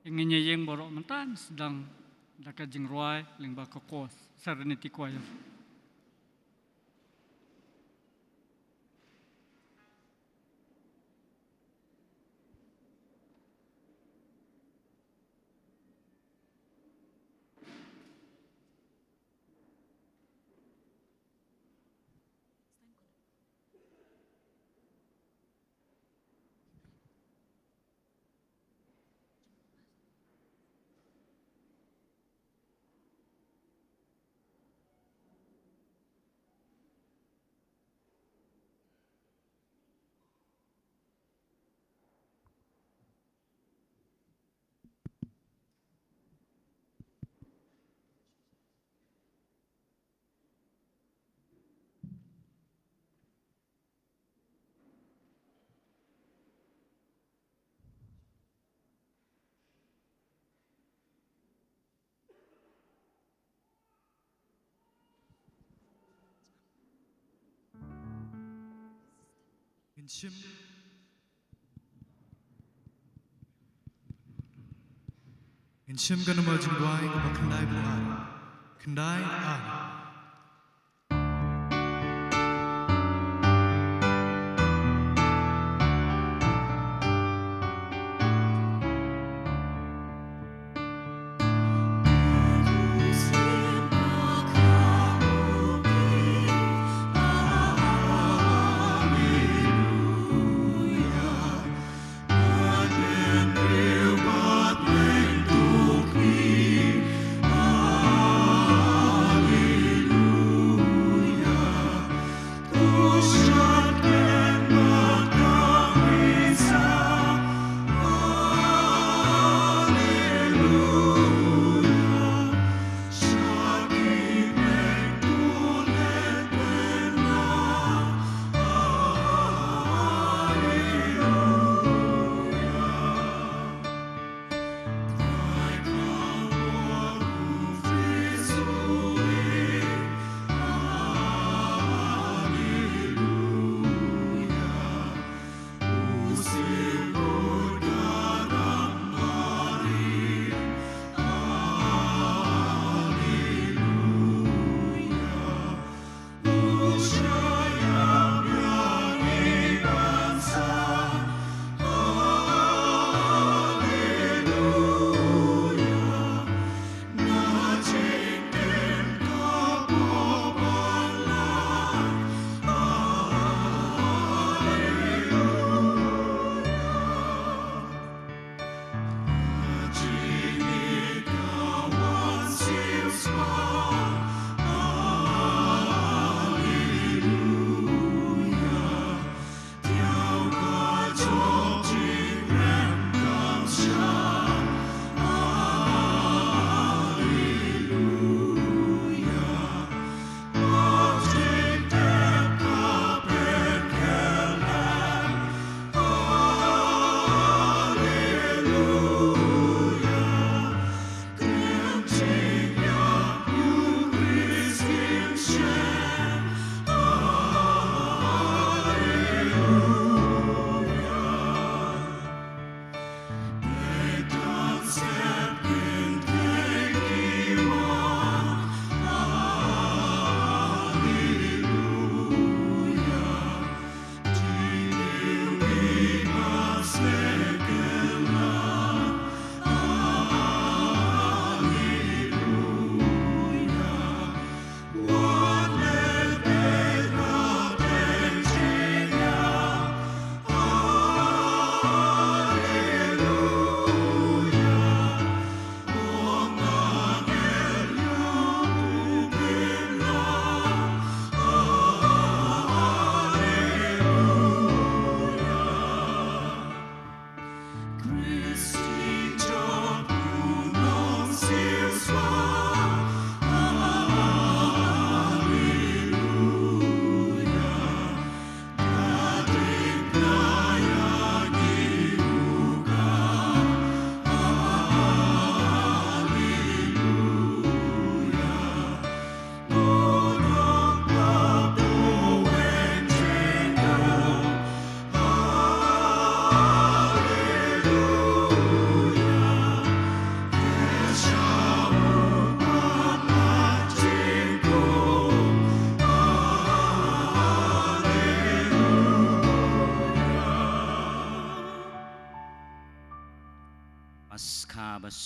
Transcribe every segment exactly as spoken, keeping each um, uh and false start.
Ngin ïa ïeng baroh mynta, sdang da ka jingrwai lyngba ka chorus, Serenity Choir. Ngin shim, ngin shim ka number jingduwai kaba khyndai phew ar. Khyndai ar.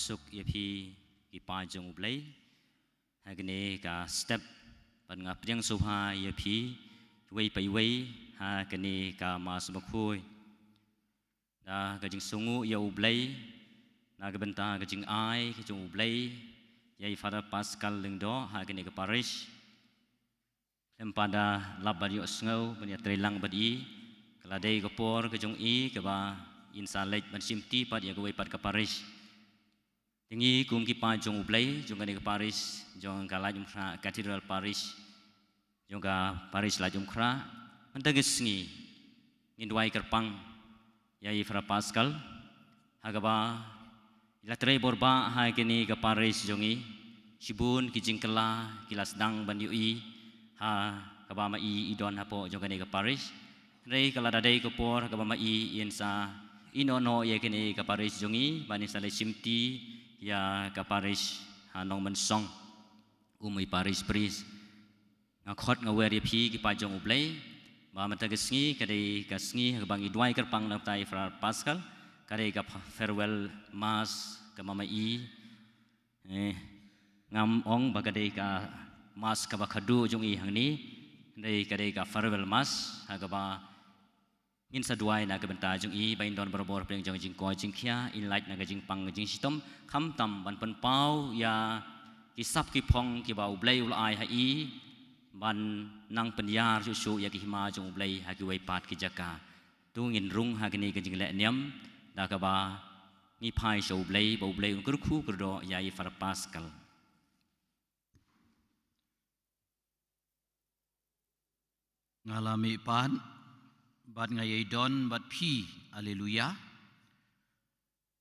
Suk ïa phi ki paid jong U Blei ha kane ka step, bad nga pdiang sngewbha ïa phi iwei pa iwei ha kane ka Mass Bakhuid. Da ka jingsngew ïa U Blei na ka bynta ka jingai ka jong U Blei ïa i Father Pascal Lyngdoh ha kane ka parish. Khlem pat da lap ban ïohsngew ban ïatreilang bad i, ka la dei ka por ka jong i kaba in sa leit ban shimti pat ïa kawei pat ka parish. Te ngi kum ki paid jong U Blei jong kane ka parish, jong ka Laitumkhrah Cathedral Parish, jong ka parish Laitumkhrah, mynta ka sngi ngin duwai kyrpang ïa i Father Pascal ha kaba i la trei bor bha ha kane ka parish jong i. Shibun ki jingkylla ki la sdang ban ïohi ha kaba ma i i don hapoh jong kane ka parish. Hynrei ka la da dei ka por ha kaba ma i in sa ïehnoh noh ïa kane ka parish jong i, ban in sa leit shimti ïa ka parish ha Nongmynsong, um i parish priest. Nga khot nga wer ïa phi ki paid jong U Blei ba mynta ka sngi ka dei ka sngi ha kaba ngi duwai kyrpang na ka bynta i Father Pascal, ka dei ka farewell mass kaba ma i, eh, ngam ong ba ka dei ka mass kaba khadduh jong i hangne, hynrei ka dei ka farewell mass ha kaba ngin sa duwai na ka bynta jong i ba in don barabor pdeng jong ka jingkoit jingkhiah, in lait na ka jingpang ka jingshitom, khamtam ban pynpaw ïa ki sap ki phong kiba U Blei u la ai ha i, ban nang pynïar shuh shuh ïa ki hima jong U Blei ha kiwei pat ki jaka. To ngin rung ha kane ka jingleh niam da kaba ngi phai sha U Blei, ba U Blei un kyrkhu kyrdoh ïa i Father Pascal. Nga la mihpat bad nga ïai don bad phi. Alleluia.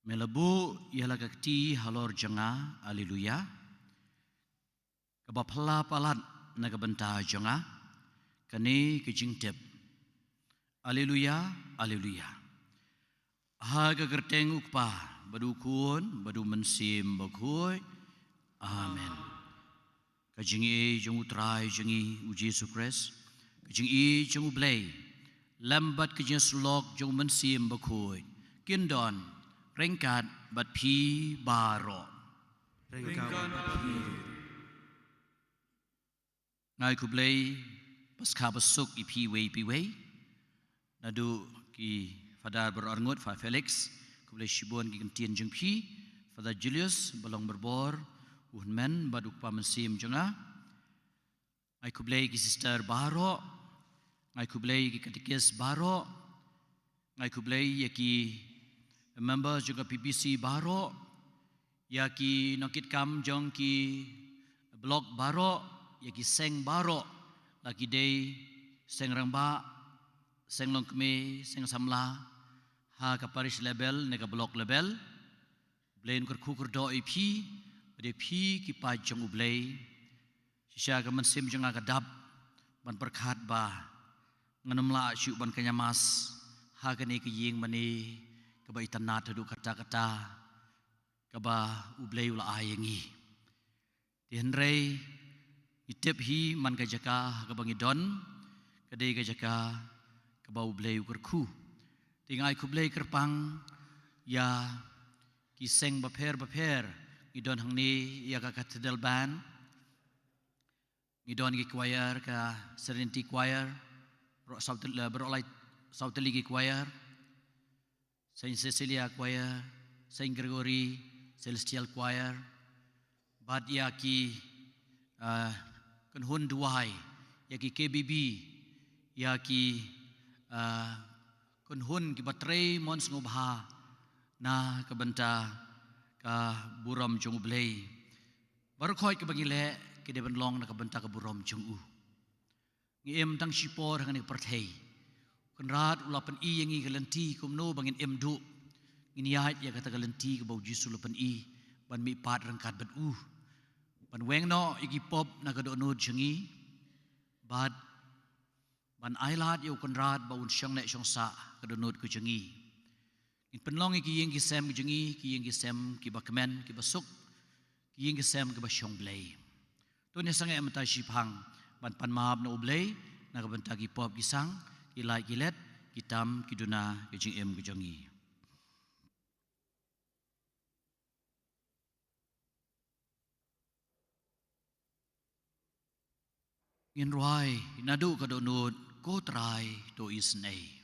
Me la buh ïa la ka kti halor jong nga. Alleluia. Kaba phylla palat na ka bynta jong nga kane ka jingtip. Alleluia, alleluia. Ha ka kyrteng U Kpa, bad U Khun, bad U Mynsiem Bakhuid. Amen. Ka jingïeit jong U Trai jong ngi U Jisu Khrist, ka jingïeit jong U Blei, lem bad ka jingïasyllok jong U Mynsiem Bakhuid, kin don ryngkat bad phi baroh. Ryngkat bad phi. Nga ai khublei Paskha basuk ïa phi iwei pa iwei. Naduh ki Father baroh arngut, Father Felix, khublei shibun ki ktien jong phi, Father Julius, ba long barabor u hynmen bad u kpa mynsiem jong nga. Nga ai khublei ki sister baroh, nga ai khublei ki katekis baroh, nga ai khublei ïa ki members jong ka P B C baroh, ïa ki nongkitkam jong ki block baroh, ïa ki seng baroh, la ki dei seng rangbah, seng longkmie, seng samla, ha ka parish level ne ka block level. Blei un kyrkhu kyrdoh ïa phi, bad ïa phi ki paid jong U Blei. Shisha ka mynsiem jong nga ka dap ban pyrkhat ba ngan ym lah shuh ban kynja mass ha kane ka ïing mane kaba itynnad haduh katta katta, kaba U Blei u la ai ïa ngi. Te hynrei ngi tip hi man ka jaka ha kaba ngi don ka dei ka jaka kaba U Blei u kyrkhu. Te nga ai khublei kyrpang ïa ki seng bapher bapher. Ngi don hangne ïa ka Cathedral Band, ngi don ki choir, ka Serenity Choir, baroh saw tyl-, baroh lai saw tylli ki choir, Saint Cecilia Choir, Saint Gregory Celestial Choir, bad ïa ki, ah, kynhun duwai, ïa ki K B B, ïa ki, ah, kynhun kiba trei mon sngewbha na ka bynta ka burom jong U Blei. Baroh khoit kaba ngi leh ki dei ban long na ka bynta ka burom jong U. Ngi im tang shipor ha kane ka pyrthei. U Kynrad u la pyni ïa ngi ka lynti kumno ba ngin im duh. Ngin ïaid ïa kata ka lynti kaba U Jisu u la pyni, ban mihpat ryngkat bad U, ban weng noh ïa ki pop na ka dohnud jong ngi, bad ban ailad ïa U Kynrad ba un shong leh shong sah ka dohnud ka jong ngi. Ngin pynlong ïa ki ïing ki sem ki jong ngi ki ïing ki sem kiba kmen, kiba suk, ki ïing ki sem kiba shong Blei. To ngin ïa sangeh mynta shiphang ban pan map na U Blei na ka bynta ki pop ki sang, ki lait ki let, ki tam ki duna, ki jingim ki jong ngi. Ngin rwai naduh ka dohnud, Ko Trai to isynei.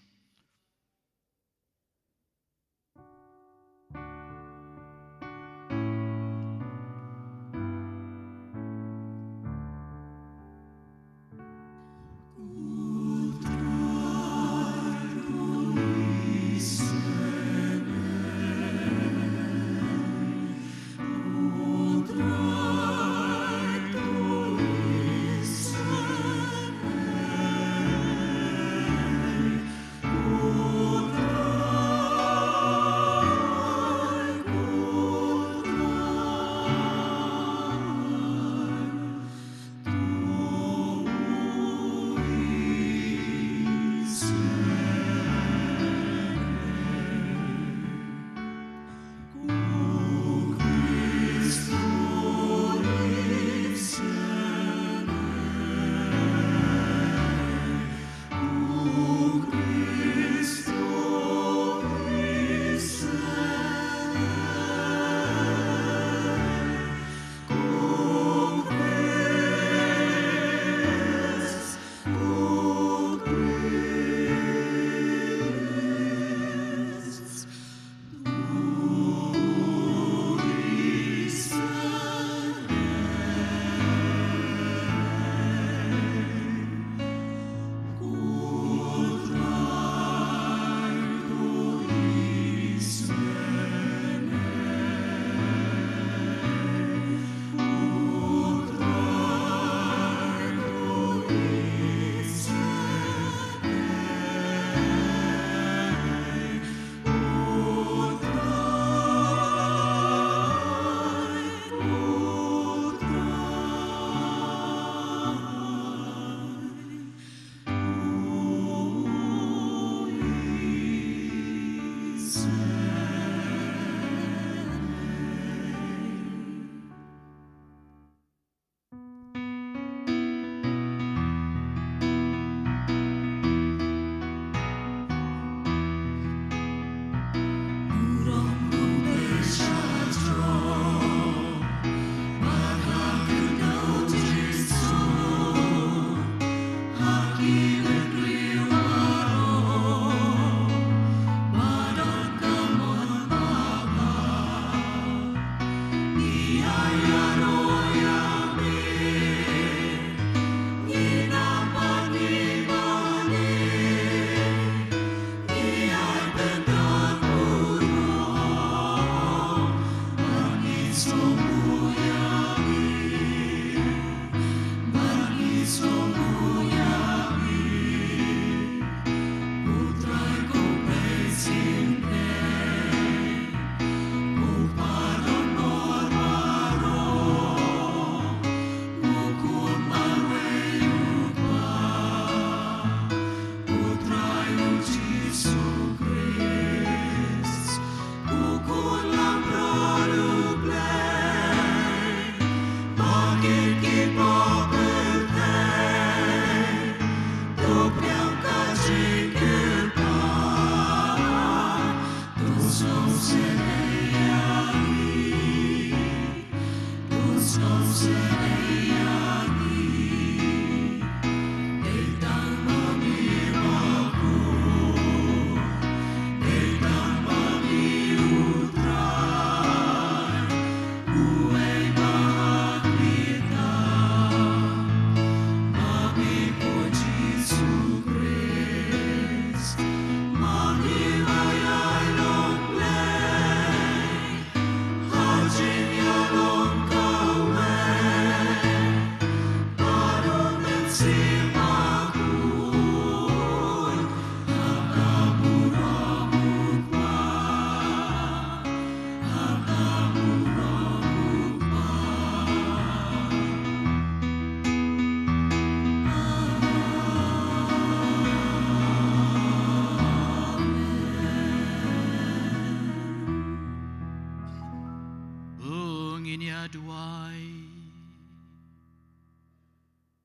Ngin ïa duwai.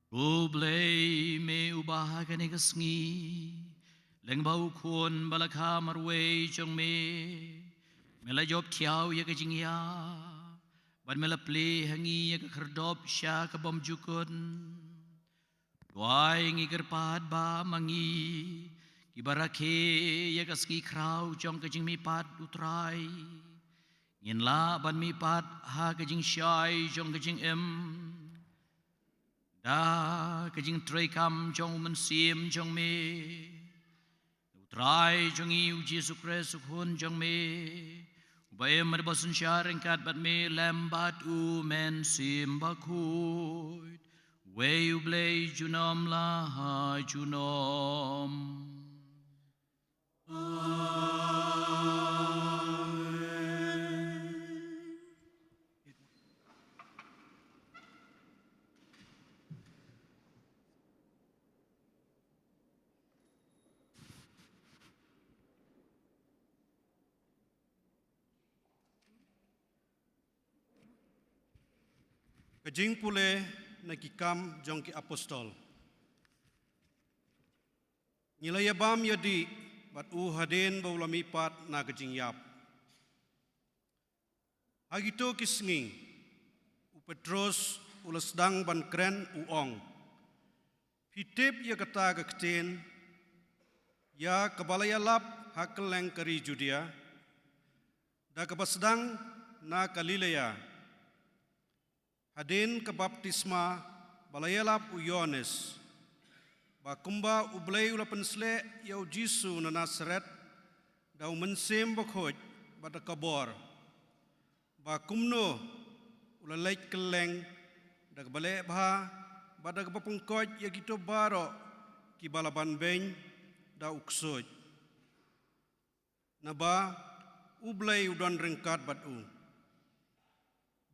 U Blei, me uba ha kane ka sngi, lyngba u Khun ba la kha marwei jong me, me la jop thiaw ïa ka jingïap, bad me la plie ha ngi ïa ka khyrdop sha ka bymjukut. Duwai ngi kyrpad ba ma ngi kiba rakhe ïa ka sngi khraw jong ka jingmihpat U Trai, ngin lah ban mihpat ha ka jingshai jong ka jingim da ka jingtreikam jong U Mynsiem jong me. U Trai jong ngi U Jisu Khrist U Khun jong me, uba im bad ba synshar ryngkat bad me lem bad U Mynsiem Bakhuid, uwei U Blei junom la ha junom. Amen. Ka jingpule na Ki Kam jong ki Apostol. Ngi la ïabam ïadih bad u hadien ba u la mihpat na ka jingïap. Ha kito ki sngi, u Petros u la sdang ban kren, u ong, phi tip ïa kata ka ktien, ïa kaba la ïalap ha kylleng ka ri Judia, da kaba sdang na Galilea, hadien ka baptisma ba la ïalap u Ïoannis, ba kumba U Blei u la pynsleh ïa u Jisu na Nasaret da U Mynsiem Bakhuid bad da ka bor, ba kumno u la leit kylleng da kaba leh bha bad da kaba pynkoit ïa kito baroh kiba la banbeiñ da u ksuid. Naba U Blei u don ryngkat bad u.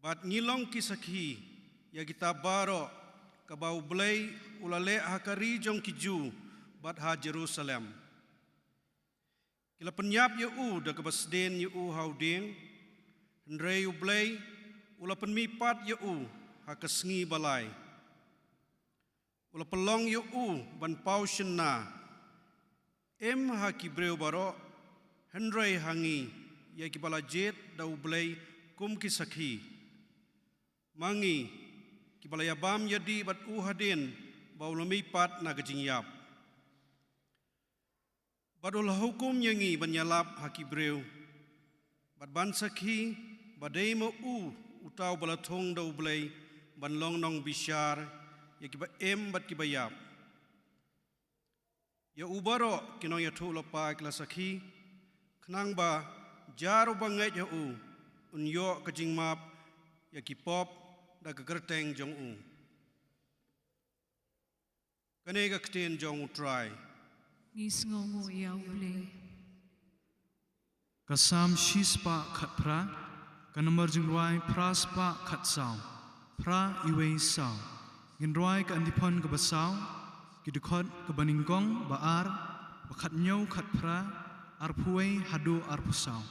Bad ngi long ki sakhi ïa kita baroh kaba U Blei u la leh ha ka ri jong ki Jiw bad ha Jerusalem. Ki la pynïap ïa u da kaba sdien ïa u ha u dieng, hynrei U Blei u la pynmihpat ïa u ha ka sngi ba lai. U la pynlong ïa u ban paw shynna, em ha ki briew baroh, hynrei ha ngi, ïa kiba la jied da U Blei kum ki sakhi. Ma ngi, kiba la ïabam ïadih bad u hadien ba u la mihpat na ka jingïap. Bad u la hukum ïa ngi ban ïalap ha ki briew, bad ban sakhi ba dei ma u uta uba la thung da U Blei ban long nongbishar ïa kiba im bad kiba ïap. Ïa u baroh ki nongïathuhlypa ki la sakhi, khnang ba jar uba ngeit ha u un ïoh ka jingmap ïa ki pop da ka kyrteng jong u. Kane ka ktien jong U Trai. Ngi sngewnguh ïa U Blei. Ka Salm shispah khatphra, ka nambar jingrwai phraspah khatsaw, phra iwei saw. Ngin rwai ka antiphon kaba saw, ki dkhot kaba nyngkong, ba ar, ba khathynñiew khatphra, arphew wei haduh arphew saw.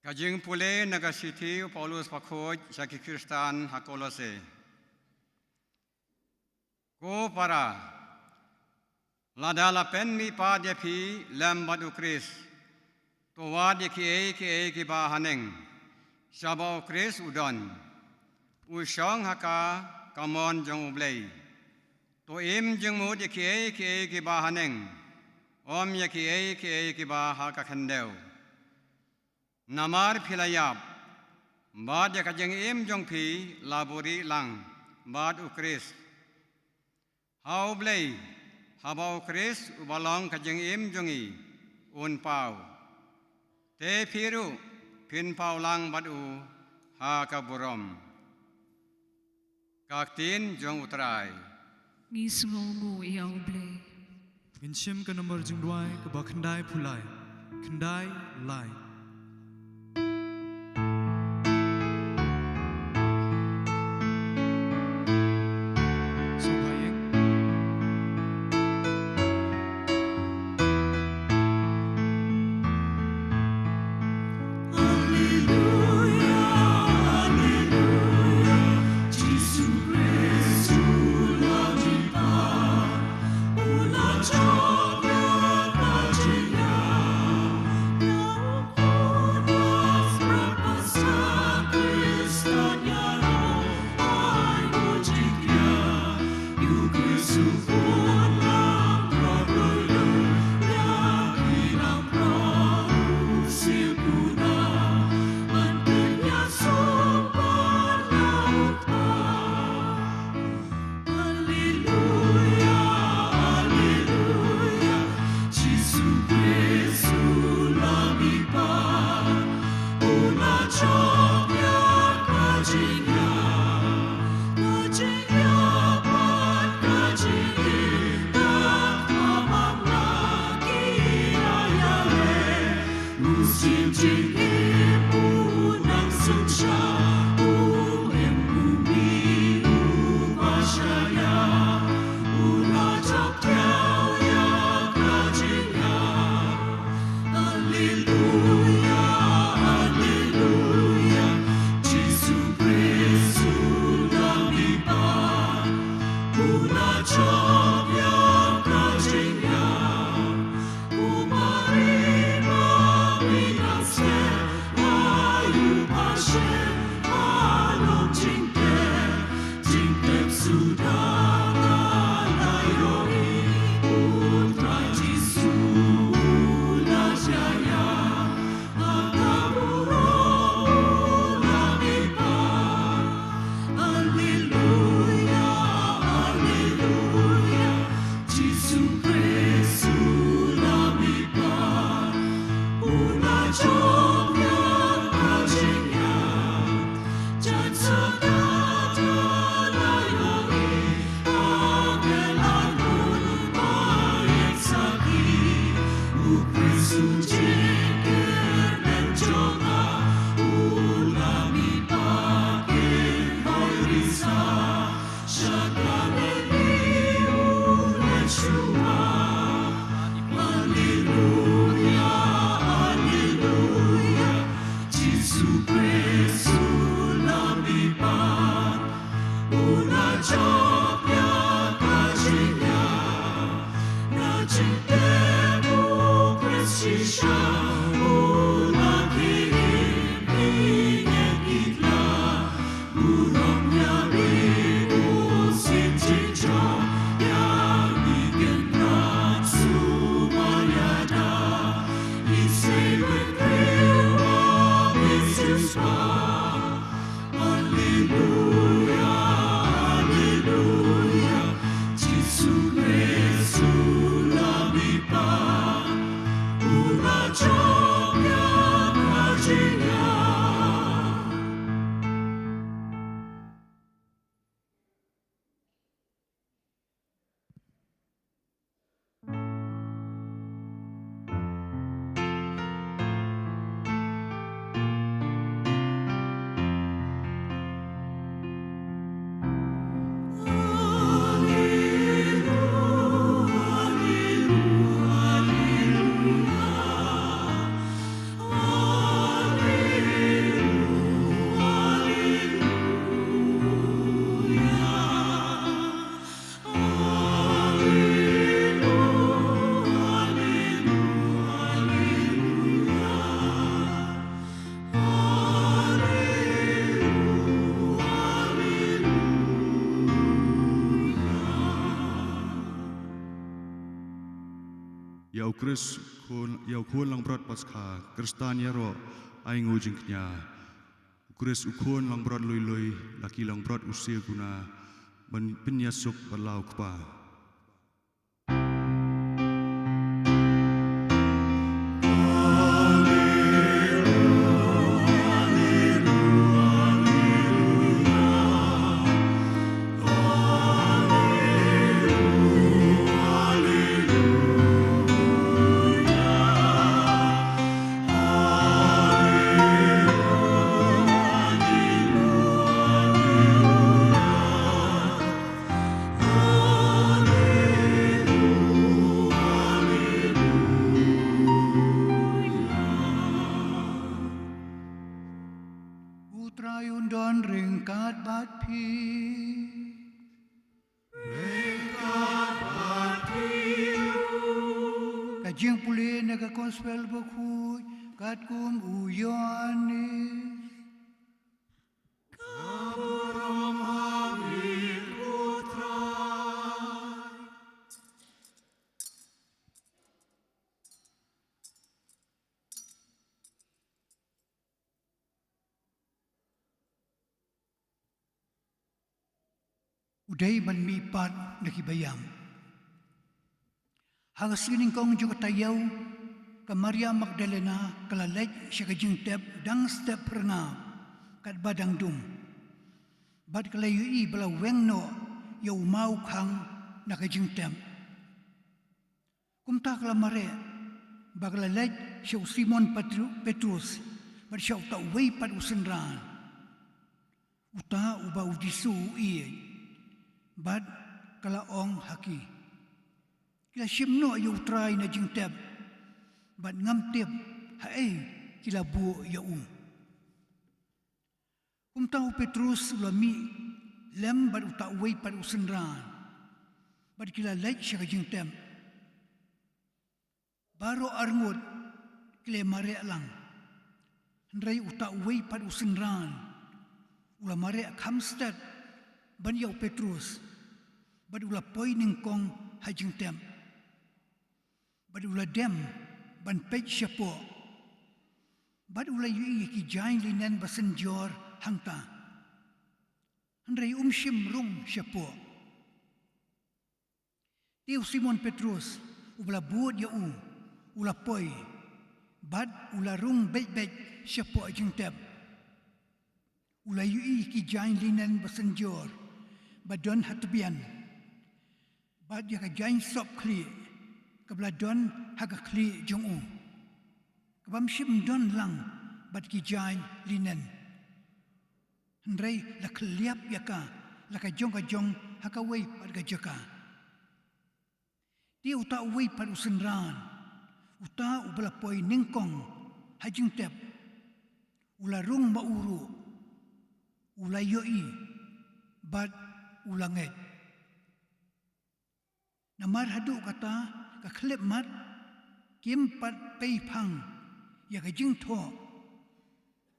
Ka jingpule na ka shithi u Paulus bakhuid sha ki Khristan ha Kolose. Ko para, lada la pynmihpat ïa phi lem bad u Khrist, to wad ïa kiei kiei kiba haneng, shaba u Khrist u don, u shong ha ka kamon jong u Blei. To im jingmut ïa kiei kiei kiba haneng, ym ïa kiei kiei kiba ha ka khyndew. Namar phi la ïap, bad ïa ka jingim jong phi la buhrieh lang bad u Khrist. Ha u Blei, haba u Khrist uba long ka jingim jong ngi un paw, te phi ruh phin paw lang bad u ha ka burom. Ka ktien jong u Trai. Ngi sngewnguh ïa u Blei. Ngin shim ka nombar jingduwai kaba khyndai phew lai, khyndai lai. Sngewbha ïing. Alleluia, alleluia, Jisu Khrist u la mihpat, u la jop ïa ka jingïap. Alleluia, alleluia, Jisu Khrist u la mihpat, u la jop ïa ka jingïap, ka jingïap bad ka jingim, da kaba ma nga ki ïa ïaleh. U sien jingim u nang synshar, u mem u mih uba shaniah, u la jop thaw ïa ka jingïap. Alleluia, alleluia, Jisu Khrist u la mihpat, u la jop ïa ka jingïap. Alleluia, alleluia, Jisu Khrist u la mihpat, u la jop ïa ka jingïap. Jan sa kata la ïohi, angel la bun ba ïeng sakhi, u Khrist u jingkyrmen jong nga, u la mihpat, kin hoi risa. Sha Galili u la shuwa. Alleluia, alleluia, Jisu Khrist u la mihpat, u la jop ïa ka jingïap. Na jingtep u Khrist shisha, u la khih im hi ïa ki tla. Alleluia, alleluia, Jisu Khrist u la mihpat, u la jop Ïa u Khrist khun, ïa u khun langbrot Paskha, Khristan ïaroh, ai nguh jingkñia. U Khrist u khun langbrot lui lui, la ki langbrot u siew kuna, ban pynïasuk bad la u Kpa. U Trai un don ryngkat bad phi. Ka jingpule na ka Gospel Bakhuid katkum u Ïoannis. U dei ban mihpat na ki baïap. Ha ka sngi nyngkong jong ka taïew, ka Maria Magdalena ka la leit sha ka jingtep dang step phyrngab katba dang dum, bad ka la ïohi ba la weng noh ïa u maw khang na ka jingtep. Kumta ka la mareh bad ka la leit sha u Simon Petru-, Petrus bad sha uta uwei pat u synran, uta uba u Jisu u ïeit, bad ka la ong ha ki, ki la shim noh ïa u Trai na jingtep, bad ngam tip haei ki la buh ïa u. Kumta u Petrus u la mih lem bad uta uwei pat u synran, bad ki la leit sha ka jingtep. Baroh arngut ki la mareh lang. Hynrei uta uwei pat u synran u la mareh kham stet ban ïa u Petrus, bad u la poi nyngkong ha jingtep, bad u la dem ban peit shapoh, bad u la ïohi ki jaiñ linen ba synjor hangta, hynrei um shym rung shapoh. Te u Simon Petrus, uba la bud ïa u, u la poi, bad u la rung beit beit shapoh jingtep. U la ïohi ki jaiñ linen ba synjor ba don ha tbian, bad ïa ka jaiñ sop khlieh kaba la don ha ka khlieh jong u, kabym shym don lang bad ki jaiñ linen, hynrei la khylliap ïa ka la ka jong ka jong ha kawei pat ka jaka. Te uta uwei pat u synran, uta uba la poi nyngkong ha jingtep, u la rung ma u ruh, u la ïohi, bad u la ngeit. Namar haduh kata ka khyllipmat kim pat peiphang ïa ka jingthoh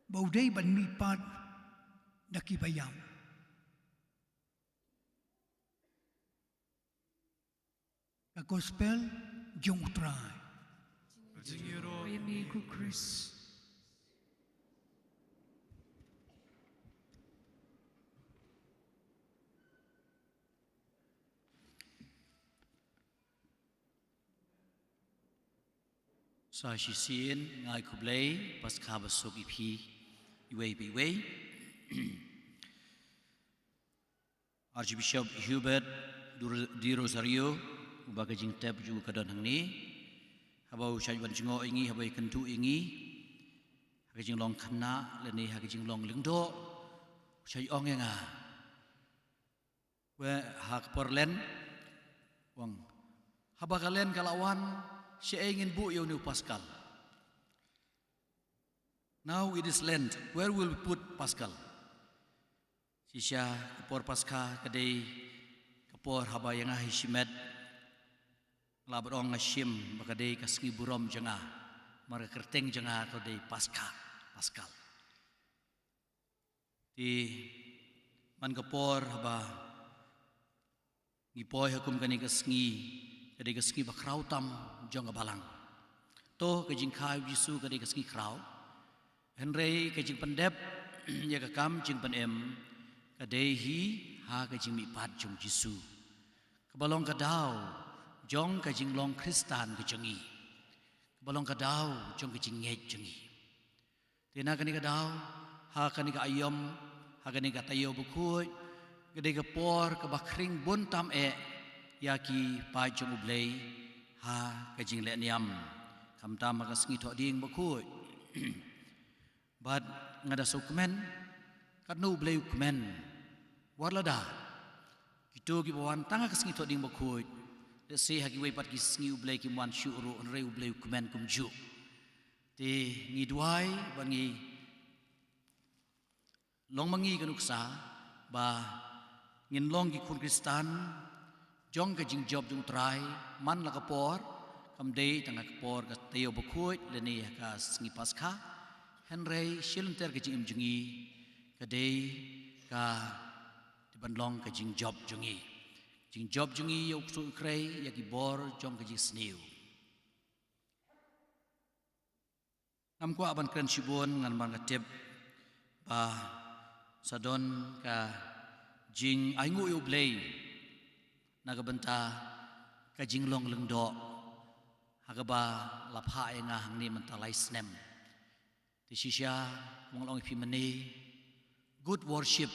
ba u dei ban mihpat na ki baïap. Ka Gospel jong u Trai. Jingïaroh ïa me ko Khrist. Sa shisien nga ai khublei Paskha basuk ïa phi iwei pa iwei. Archbishop Hubert Dur-, Di Rosario, uba ka jingtep jong u ka don hangne, haba u shait wan jngoh ïa ngi, haba u kyntu ïa ngi ha ka jinglong khynnah lane ha ka jinglong lyngdoh, u shait ong ïa nga, wei ha ka por len, u ong, haba ka len ka la wan, shaei ngin buh ïa une u Paskal? Now it is Lent, where will we put Paskal? Shisha ka por Paskha ka dei ka por haba ïa nga hi shimet, nga la bad ong nga shim ba ka dei ka sngi burom jong nga, namar ka kyrteng jong nga ka dei Paskha, Paskal. Te man ka por haba ngi poi ha kum kane ka sngi, Ka dei ka sngi bakhraw tam jong ka balang. To ka jingkha U Jisu ka dei ka sngi khraw. Hynrei ka jingpyndep ïa ka kam jingpynim ka dei hi ha ka jingmihpat jong U Jisu. Kaba long ka daw jong ka jinglong Khristan ka jong ngi. Kaba long ka daw jong ka jingngeit jong ngi. Te na kane ka daw, ha kane ka aïom, ha kane ka taïew bakhuid, ka dei ka por kaba khring bun tam eh ïa ki paid jong U Blei ha ka jingleh niam. Khamtam ha ka sngi Thohdieng bakhuid. Bad nga da sngewkmen, katno U Blei u kmen wat lada kito kiba wan tang ha ka sngi Thohdieng bakhuid, lehse ha kiwei pat ki sngi U Blei kim wan shuh ruh, hynrei U Blei u kmen kumjuh. Te ngi duwai bad ngi long ma ngi ka nuksa ba ngin long ki khun Khristan jong ka jingjop jong U Trai man la ka por, kam dei tang ha ka por ka taïew bakhuid lane ha ka sngi Paskha, hynrei shilynter ka jingim jong ngi ka dei ka dei ban long ka jingjop jong ngi. Jingjop jong ngi ïa u ksuid u khrei, ïa ki bor jong ka jingsniew. Ngam kwah ban kren shibun, ngan ban ka tip ba sa don ka jingainguh ïa U Blei na ka bynta ka jinglong lyngdoh ha kaba la phah ïa nga hangne mynta lai snem. Te shisha, kumba nga la ong ïa phi mynne, good worship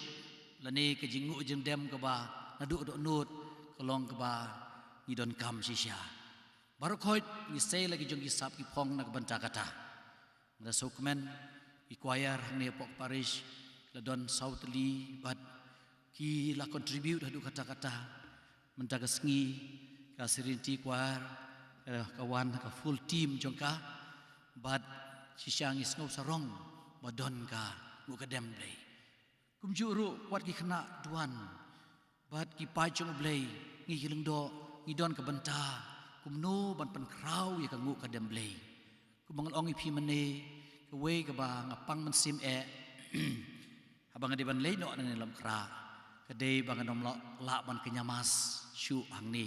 lane ka jingnguh jingdem kaba naduh dohnud ka long kaba ngi donkam shisha. Baroh khoit ngi sei la ki jong ki sap ki phong na ka bynta kata. Nga da sngewkmen ki choir hangne hapoh parish la don saw tylli bad ki la contribute haduh katta katta. Mynta ka sngi ka Serenity Choir, eh, ka wan ka full team jong ka. Bad shisha ngi sngew sarong ba don ka nguh ka dem Blei. Kumjuh ruh wat ki khynnah duwan bad ki paid jong U Blei, ngi ki lyngdoh, ngi don ka bynta kumno ban pynkhraw ïa ka nguh ka dem Blei. Kumba nga la ong ïa phi mynne, kawei kaba nga pang mynsiem eh haba nga dei ban leit noh na ne Lamkrah, ka dei ba ngan ym lah, lah ban kynja mass shuh hangne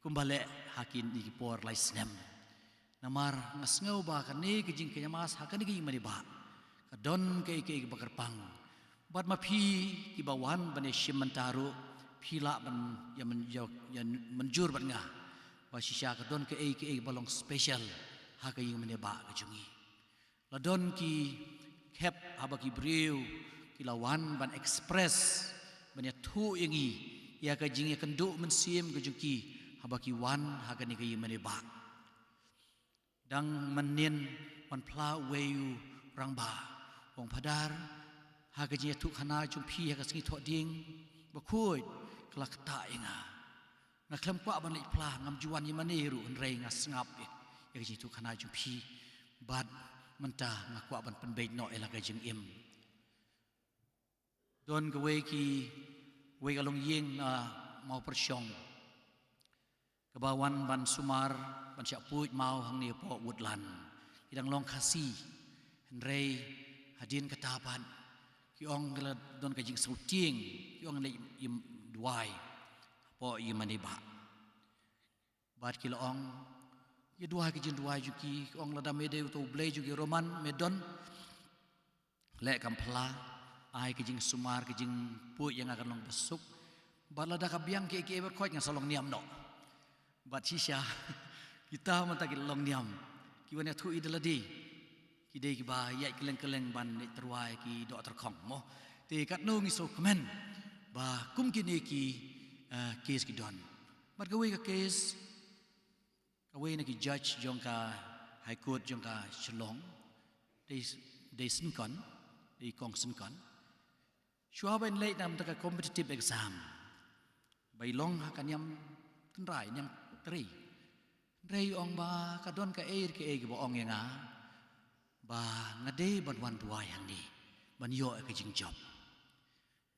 kumba leh ha kine ki por lai snem. Namar nga sngew ba kane ka jingkynja mass ha kane ka ïingmane bah ka don kaei kaei kaba kyrpang. Bad ma phi kiba wan ban ïashim mynta ruh, phi lah ban ïa myn-, ïa, ïa mynjur bad nga ba shisha ka don kaei kaei kaba long special ha ka ïingmane bah ka jong ngi. La don ki khep haba ki briew ki la wan ban express, ban ïathuh ïa ngi ïa ka jingïakynduh mynsiem ka jong ki haba ki wan ha kane ka ïingmane bah. Dang mynnin wan phla uwei u rangbah, u ong, Phadar, ha ka jingïathuhkhana jong phi ha ka sngi Thohdieng bakhuid ka la ktah ïa nga. Nga khlem kwah ban leit phla, ngam ju wan ïa mane ruh, hynrei nga sngap ïa, ïa ka jingïathuhkhana jong phi. Bad mynta nga kwah ban pynbeit noh ïa la ka jingim. Don kawei ki, wei ka longïing na Mawpyrshong kaba wan ban sumar, ban shah puid maw hangne hapoh Woodland. Ki dang long Khasi, hynrei hadien kata pat ki ong ka la don ka jingsngewtieng, ki ong leit ïa duwai hapoh ïingmane bah. Bad ki la ong, ïa duwai ka jingduwai jong ki, ki ong, lada me dei uto U Blei jong ki Roman, me don, leh kam phla, ai ka jingsumar, ka jingpuid ïa nga kan long basuk. Bad lada ka biang kiei kiei baroh khoit ngan sa long niam noh. Bad shisha, kita mynta ki long niam, ki wan ïathuh ïa da lade. Ki dei kiba ïaid kylleng kylleng ban leit tyrwa ïa ki doh tyrkhong mo. Te katno ngi sngewkmen ba kum kine ki, eh, case ki don. Bad kawei ka case, kawei na ki judge jong ka High Court jong ka Shillong, dei, dei Syngkon, dei Kong Syngkon. Shuwa ba in leit na ka bynta ka competitive exam, ba i long ha ka niam tynrai, niam trei, hynrei i ong ba ka don kaei kaei kaba ong ïa nga ba nga dei ban wan duwai hangne ban ïoh ïa ka jingjop.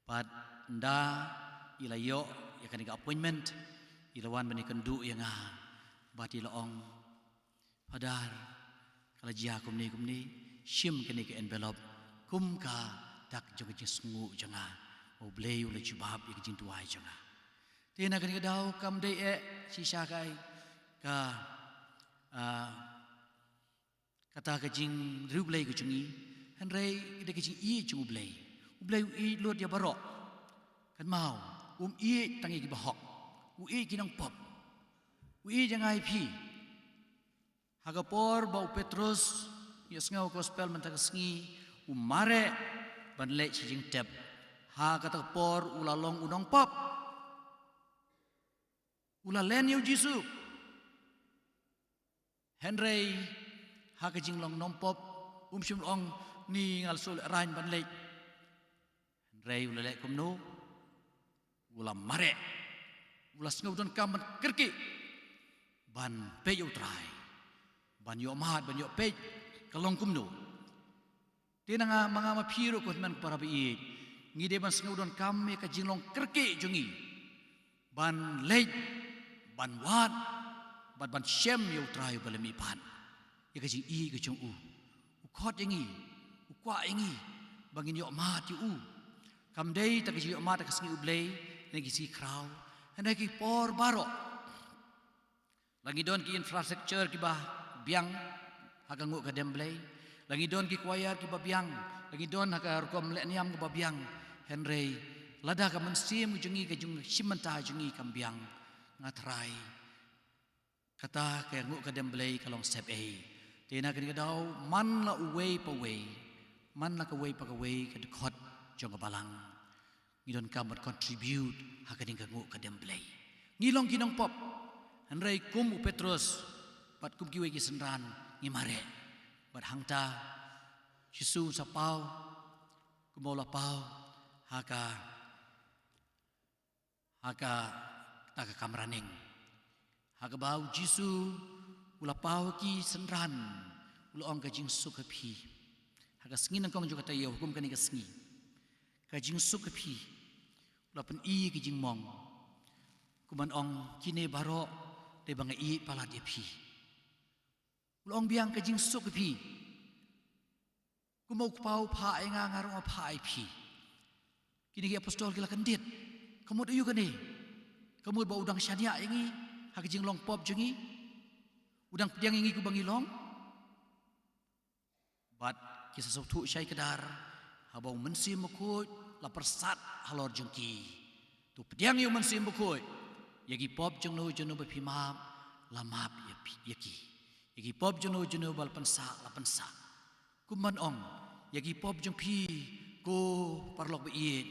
Bad ynda i la ïoh ïa kane ka appointment, i la wan ban ïakynduh ïa nga bad i la ong, Phadar, ka la jia kumne kumne, shim kane ka envelope kum ka dak jong ka jingsngewnguh jong nga. U Blei u la jubab ïa ka jingduwai jong nga. Te na kane ka daw kam dei eh shisha kai ka, ah, kata ka jingriewblei ka jong ngi, hynrei ka dei ka jingïeit jong U Blei. U Blei u ïeit lut ïa baroh. Kynmaw, um ïeit tang ïa ki bahok, u ïeit ki nongpop, u ïeit ïa nga ïa phi. Ha ka por ba u Petrus, ïa sngew gospel mynta ka sngi, u mareh ban leit sha jingtep. Ha kata ka por u la long u nongpop. U la len ïa u Jisu. Hynrei ha ka jinglong nongpop, um shym ong ni nga la shu lehrain ban leit. Hynrei u la leh kumno? U la mareh. U la sngew donkam ban kyrkieh, ban peit ïa u Trai, ban ïohmad, ban ïoh peit ka long kumno. Te na nga ma nga ma phi ruh ko hynmen ko para ba ïeit, ngi dei ban sngew donkam ïa ka jinglong kyrkieh jong ngi ban leit, ban wad, ban, ban shem ïa u Trai uba la mihpat. Ïa ka jingïeit ka jong u, u khot ïa ngi, u kwah ïa ngi ba ngin ïohmad ïa u. Kam dei tang ka jingïohmad ha ka sngi U Blei, ne ki sngi khraw, hynrei ki por baroh. La ngi don ki infrastructure kiba biang ha ka nguh ka dem Blei. La ngi don ki choir kiba biang. La ngi don ha ka rukom lehniam kaba biang. Hynrei lada ka mynsiem jong ngi, ka jingshim bynta jong ngi kam biang, nga tharai kata ka nguh ka dem Blei ka long sep ei. Te na kane ka daw, man la uwei pa uwei, man la kawei pa kawei ka dkhot jong ka balang, ngi donkam ban contribute ha kane ka nguh ka dem Blei. Ngi long ki nongpop, hynrei kum u Petrus bad kum kiwei ki synran, ngi mareh. Bad hangta Jisu sa paw kumba u la paw ha ka, ha kata ka kamra ning. Ha kaba u Jisu u la paw ha ki synran, u la ong, ka jingsuk ha phi. Ha ka sngi nyngkong jong ka taïew, hukum kane ka sngi, ka jingsuk ha phi. U la pyni ïa ki jingmong, kumban ong, kine baroh dei ba nga ïeit palat ïa phi. U la ong biang, ka jingsuk ha phi. Kumba u Kpa u phah ïa nga, nga ruh nga phah ïa phi. Kine ki apostol ki la kyndit. Ka mut aïu kane? Ka mut ba u dang shaniah ïa ngi ha ka jinglong pop jong ngi? U dang pdiang ïa ngi kumba ngi long? Bad ki sa sngewthuh shai kdar haba u Mynsiem Bakhuid la pyrsad halor jong ki. To pdiang ïa u Mynsiem Bakhuid. Ïa ki pop jongno jongno ba phi map, la map ïa phi, ïa ki. Ïa ki pop jongno jongno ba la pynsah, la pynsah. Kumban ong, ïa ki pop jong phi, ko paralok ba ïeit,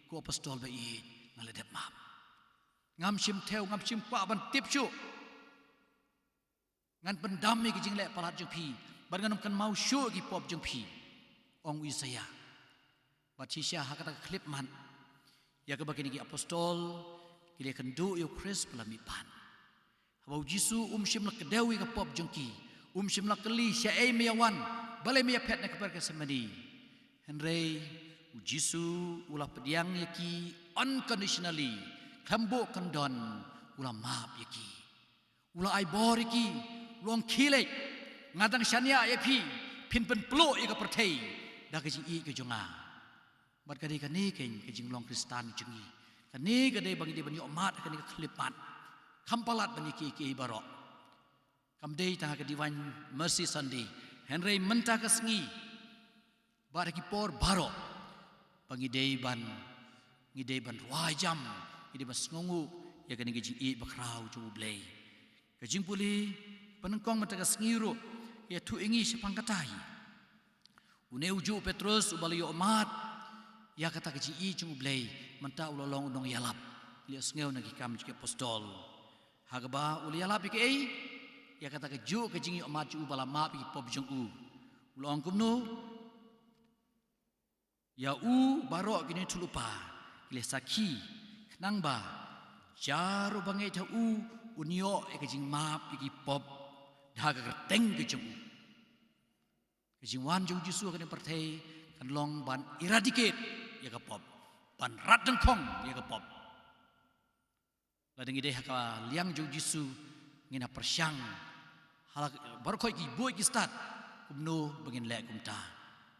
ko apostol ba ïeit, nga la dep map. Ngam shym thew, ngam shym kwah ban tip shuh. Ngan pyndam ïa ki jingleh palat jong phi, bad ngan ym kynmaw shuh ïa ki pop jong phi, ong u Isaïah. Bad shisha ha kata ka khyllipmat ïa kaba kine ki apostol ki la ïakynduh ïa u Khrist ba la mihpat. Haba u Jisu um shym la kdew ïa ka pop jong ki, um shym la kylli, shaei me ïa wan, balei me ïa phet na ka kper Gethsemane. Hynrei u Jisu u la pdiang ïa ki unconditionally, khlem buh kyndon, u la map ïa ki. U la ai bor ïa ki, u la ong, khie leit, nga dang shaniah ïa phi, phin pynpluh ïa ka pyrthei da ka jingïeit ka jong nga. Bad ka dei kane keiñ ka jinglong Khristan jong ngi. Kane ka dei ba ngi dei ban ïohmad ha kane ka khyllipmat. Kham palat ban ïa kiei kiei baroh. Kam dei tang ha ka Divine Mercy Sunday, hynrei mynta ka sngi bad ha ki por baroh ba ngi dei ban, ngi dei ban rwai jam, ngi dei ban sngewnguh ïa kane ka jingïeit bakhraw jong U Blei. Ka jingpule ba nyngkong mynta ka sngi ruh ka ïathuh ïa ngi shaphang katai. Une ujuh u Petrus uba la ïohmad ïa kata ka jingïeit jong U Blei, mynta u la long u nongïalap. Ngi la sngew na Ki Kam jong ki Apostol, ha kaba u la ïalap ïa kaei? Ïa kata kajuh ka jingïohmad jong u ba la map ïa ki pop jong u. U la ong kumno? Ïa u baroh kine ki thyllupa ki la sakhi, khnang ba jar uba ngeit ha u un ïoh ïa ka jingmap ïa ki pop da ka kyrteng ka jong u. Ka jingwan jong u Jisu ha kane ka pyrthei kan long ban eradicate ïa ka pop, ban rat dyngkhong ïa ka pop. Lada ngi dei ha ka liang jong u Jisu, ngin ïa pyrshang ha la baroh khoit ki buit ki stad kumno ba ngin leh kumta.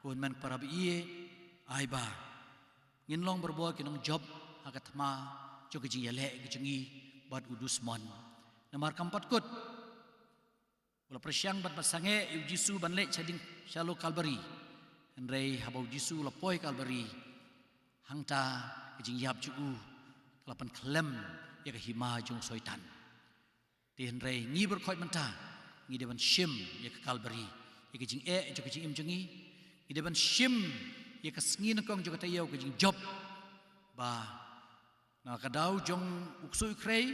Ko hynmen para ba ïeit, ai ba ngin long barabor ki nongjop ha ka thma jong ka jingïaleh ka jong ngi bad u dusmon. Namar kam pat kut u la pyrshang bad ban sangeh ïa u Jisu ban leit sha ding sha lor Kalbari. Hynrei haba u Jisu u la poi Kalbari, hangta ka jingïap jong u ka la pynkhlem ïa ka hima jong u Soitan. Te hynrei ngi baroh khoit mynta ngi dei ban shim ïa ka Kalbari, ïa ka jingeh jong ka jingim jong ngi. Ngi dei ban shim ïa ka sngi nyngkong jong ka taïew, ka jingjop, ba na ka daw jong u ksuid u khrei,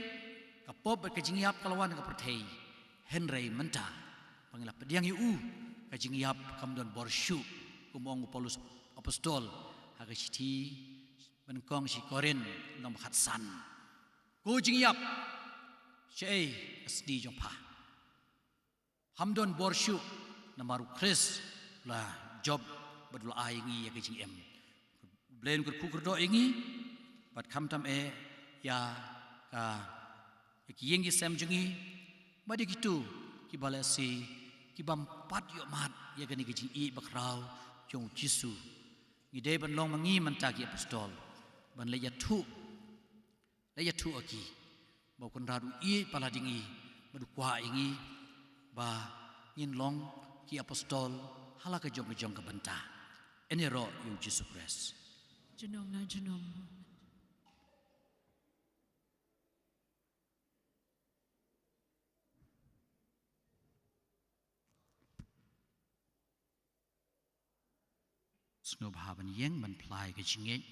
ka pop bad ka jingïap ka la wan ha ka pyrthei. Hynrei mynta ba ngi la pdiang ïa u, ka jingïap kam don bor shuh, kum ong u Paulus apostol ha ka shithi banyngkong sha ki Korinth lynnong ba khatsan. Ko jingïap, shaei ka sni jong pha? Pham don bor shuh, namar u Khrist u la jop bad u la ai ïa ngi ïa ka jingim. U Blei un kyrkhu kyrdoh ïa ngi bad khamtam eh ïa ka, ïa ki ïing ki sem jong ngi, bad ïa kito kiba lehse ki bym pat ïohmad ïa kane ka jingïeit bakhraw jong u Jisu. Ngi dei ban long ma ngi mynta ki apostol, ban leit ïathuh, leit ïathuh ïa ki ba u Kynrad u ïeit palat ïa ngi bad u kwah ïa ngi ba ngin long ki apostol ha la ka jong ka jong ka bynta. Yn ïaroh ïa u Jisu Khrist. Junom na junom. Sngewbha ban ïeng ban phla ïa ka jingngeit.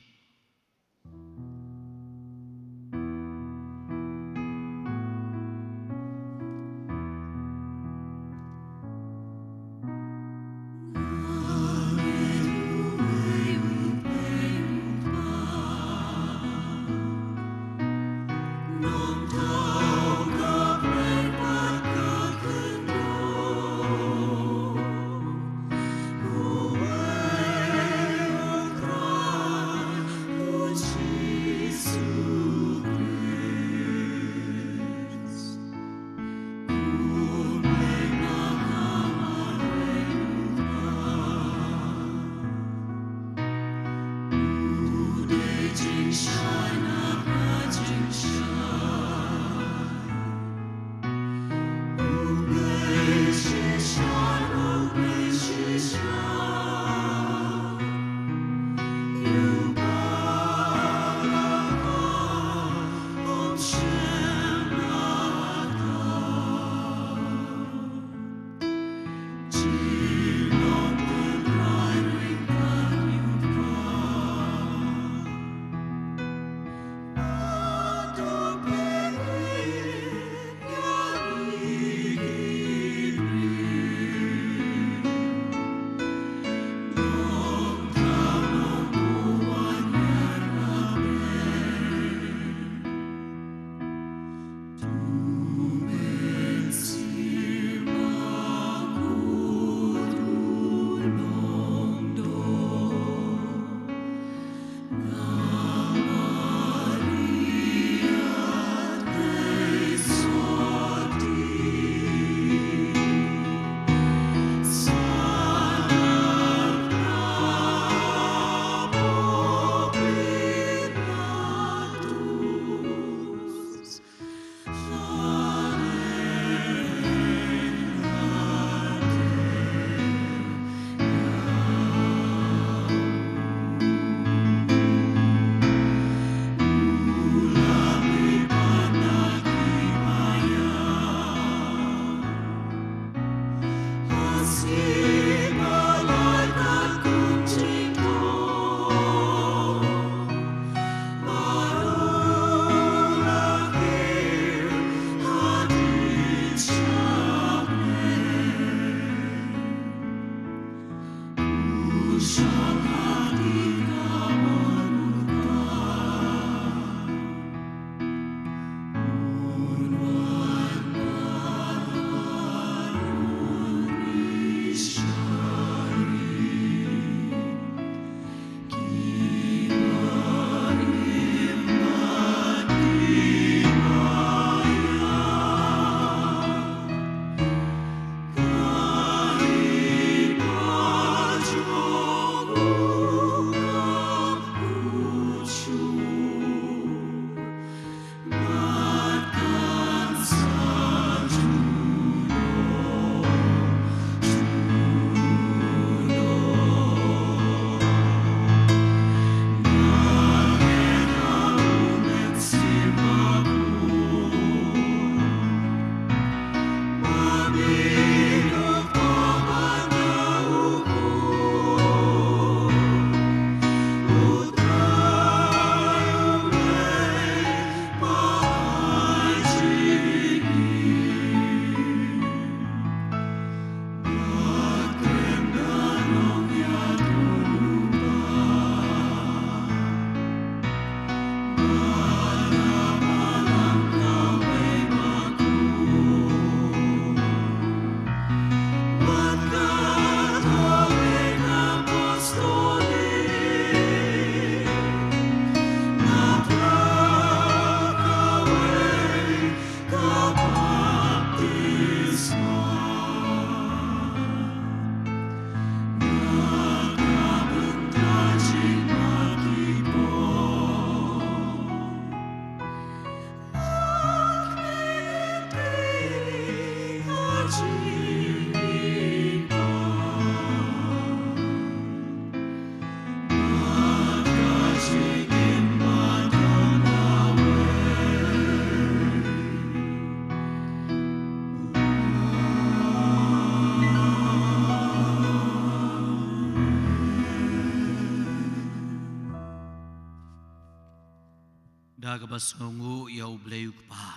Ba sngewnguh ïa U Blei U Kpa.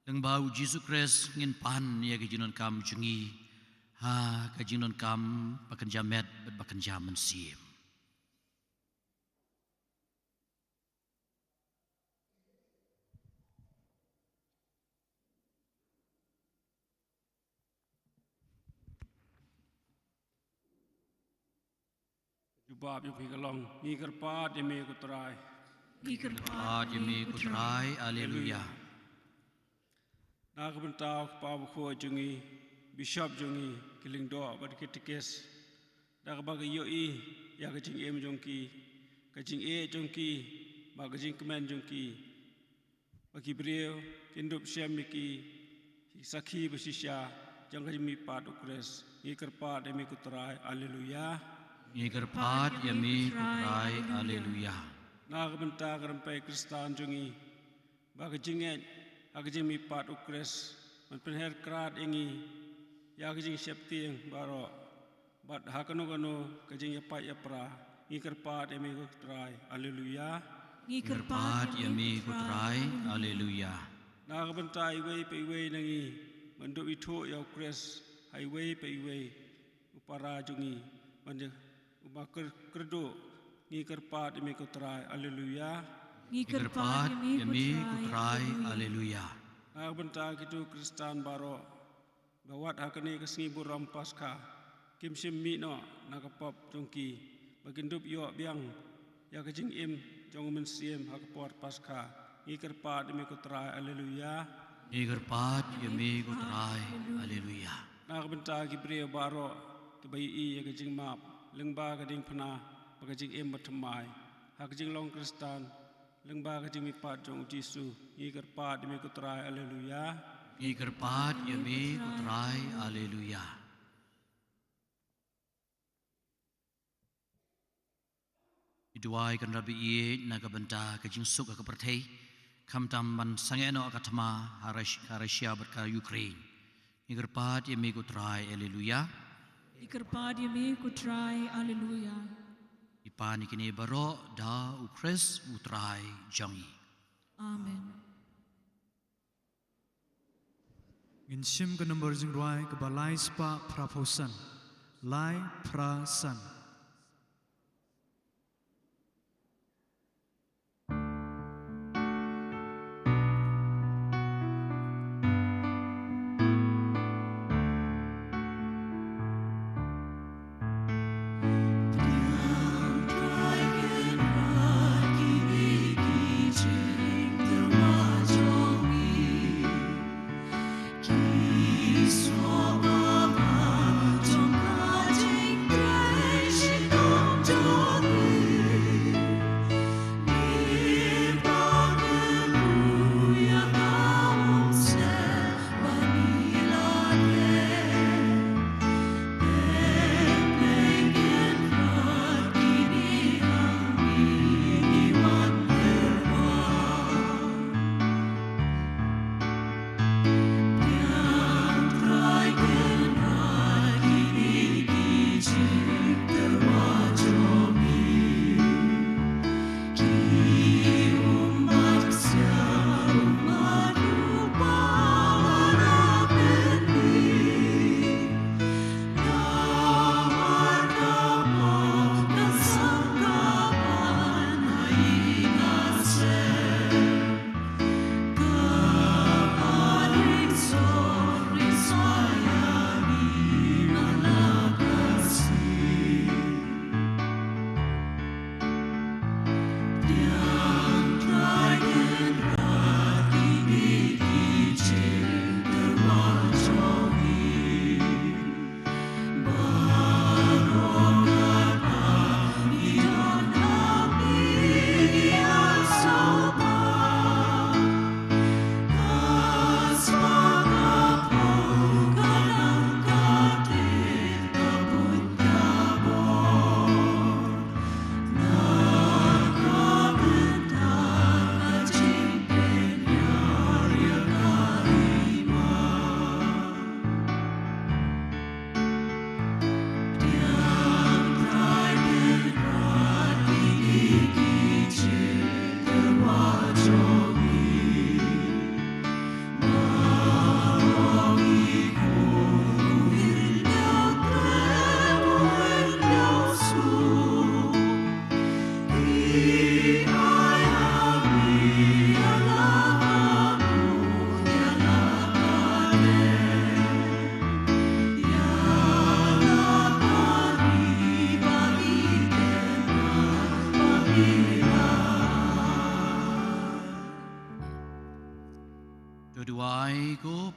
Lyngba U Jisu Khrist ngin pan ïa ka jingdonkam jong ngi ha ka jingdonkam ba kynja met bad ba kynja mynsiem. Jubab jong phi ka long, ngi kyrpad ïa me ko Trai. Ngi kyrpad ïa me ko Trai. Haleluya. Na ka bynta u kpa bakhuid jong ngi, bishop jong ngi, ki lyngdoh bad ki katekis, da kaba ki ïohi ïa ka jingim jong ki, ka jingïeit jong ki bad ka jingkmen jong ki, ba ki briew kin dup shem ïa ki sakhi ba shisha jong ka jingmihpat U Khrist. Ngi kyrpad ïa me ko Trai. Haleluya. Ngi kyrpad ïa me ko Trai. Haleluya. Na ka bynta ka rympei Khristan jong ngi, ba ka jingngeit ha ka jingmihpat U Khrist ban pynher krad ïa ngi ïa ka jingsheptieng baroh, bad ha kano kano ka jingïapait ïapra, ngi kyrpad ïa me ko Trai. Haleluya. Ngi kyrpad ïa me ko Trai. Haleluya. Na ka bynta iwei pa iwei na ngi, ban dup ithuh ïa U Khrist ha iwei pa iwei u para jong ngi, ban ïa u ba kyr-, kyrduh, ngi kyrpad ïa me ko Trai. Haleluya. Ngi kyrpad ïa me ko Trai. Haleluya. Na ka bynta kito Khristan baroh, ba wat ha kane ka sngi burom Paskha kim shym mih noh na ka pop jong ki, ba kin dup ïoh biang ïa ka jingim jong u Mynsiem ha ka por Paskha. Ngi kyrpad ïa me ko Trai. Haleluya. Ngi kyrpad ïa me ko Trai. Haleluya. Na ka bynta ki briew baroh kiba ïohi ïa ka jingmap lyngba ka diengphna bad ka jingim bathymmai ha ka jinglong Khristan, lyngba ka jingmihpat jong U Jisu, ngi kyrpad ïa me ko Trai. Haleluya. Ngi kyrpad ïa me ko Trai. Haleluya. Ngi duwai kynrad baieit na ka bynta ka jingsuk ha ka pyrthei, khamtam ban sangeh noh ka thma ha Rus-, ha Russia bad ka Ukraine. Ngi kyrpad ïa me ko Trai. Haleluya. Ngi kyrpad ïa me ko Trai. Haleluya. Ngi pan ïa kine baroh da U Khrist U Trai jong ngi. Amen. Ngin shim ka nombor jingrwai kaba lai spah phra phew san. Lai phra san.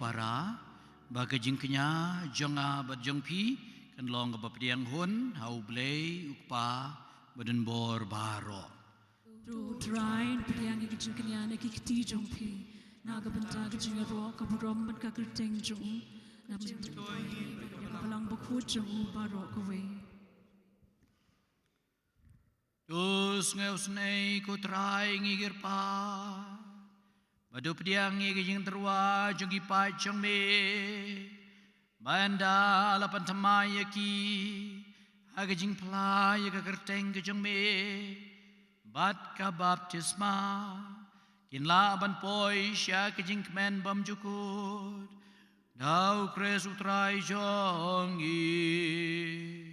Para, ba ka jingkñia jong nga bad jong phi kan long kaba pdiang hun ha U Blei U Kpa badonbor baroh. To U Trai, pdiang ïa ka jingkñia na ki kti jong phi, na ka bynta ka jingïaroh, ka burom bad ka kyrteng jong u, na ka bynta ka balang bakhuid jong u baroh kawei. To sngew sngew, ko Trai, ngi kyrpad, ba to pdiang ïa ka jingtyrwa jong ki paid jong me, ba ynda la pynthymmai ïa ki ha ka jingphla ïa ka kyrteng ka jong me bad ka baptisma, kin lah ban poi sha ka jingkmen bymjukut da U Khrist U Trai jong ngi.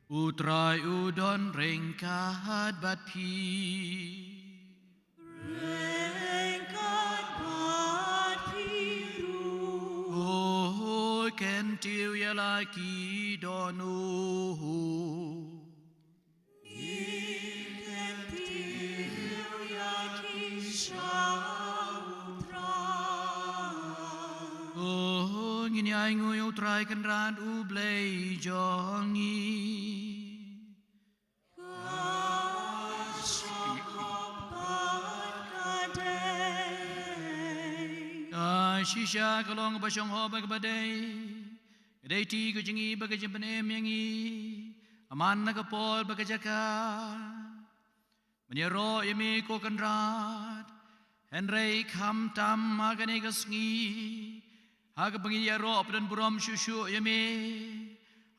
U Trai u don ryngkat bad phi. Ryngkat bad phi ruh. Kyntiew ïa la ki dohnud. Ngin kyntiew ïa ki sha U Trai. Ngin ïainguh ïa U Trai Kynrad U Blei jong ngi. Ka shong hok bad ka dei. Ka shisha ka long kaba shong hok bad kaba dei. Ka dei kti ka jong ngi bad ka jingpynim ïa ngi. Amman na ka por bad ka jaka ban ïaroh ïa me, ko Kynrad. Hynrei khamtam ha kane ka sngi, ha kaba ngin ïaroh pyndonburom shuh shuh ïa me,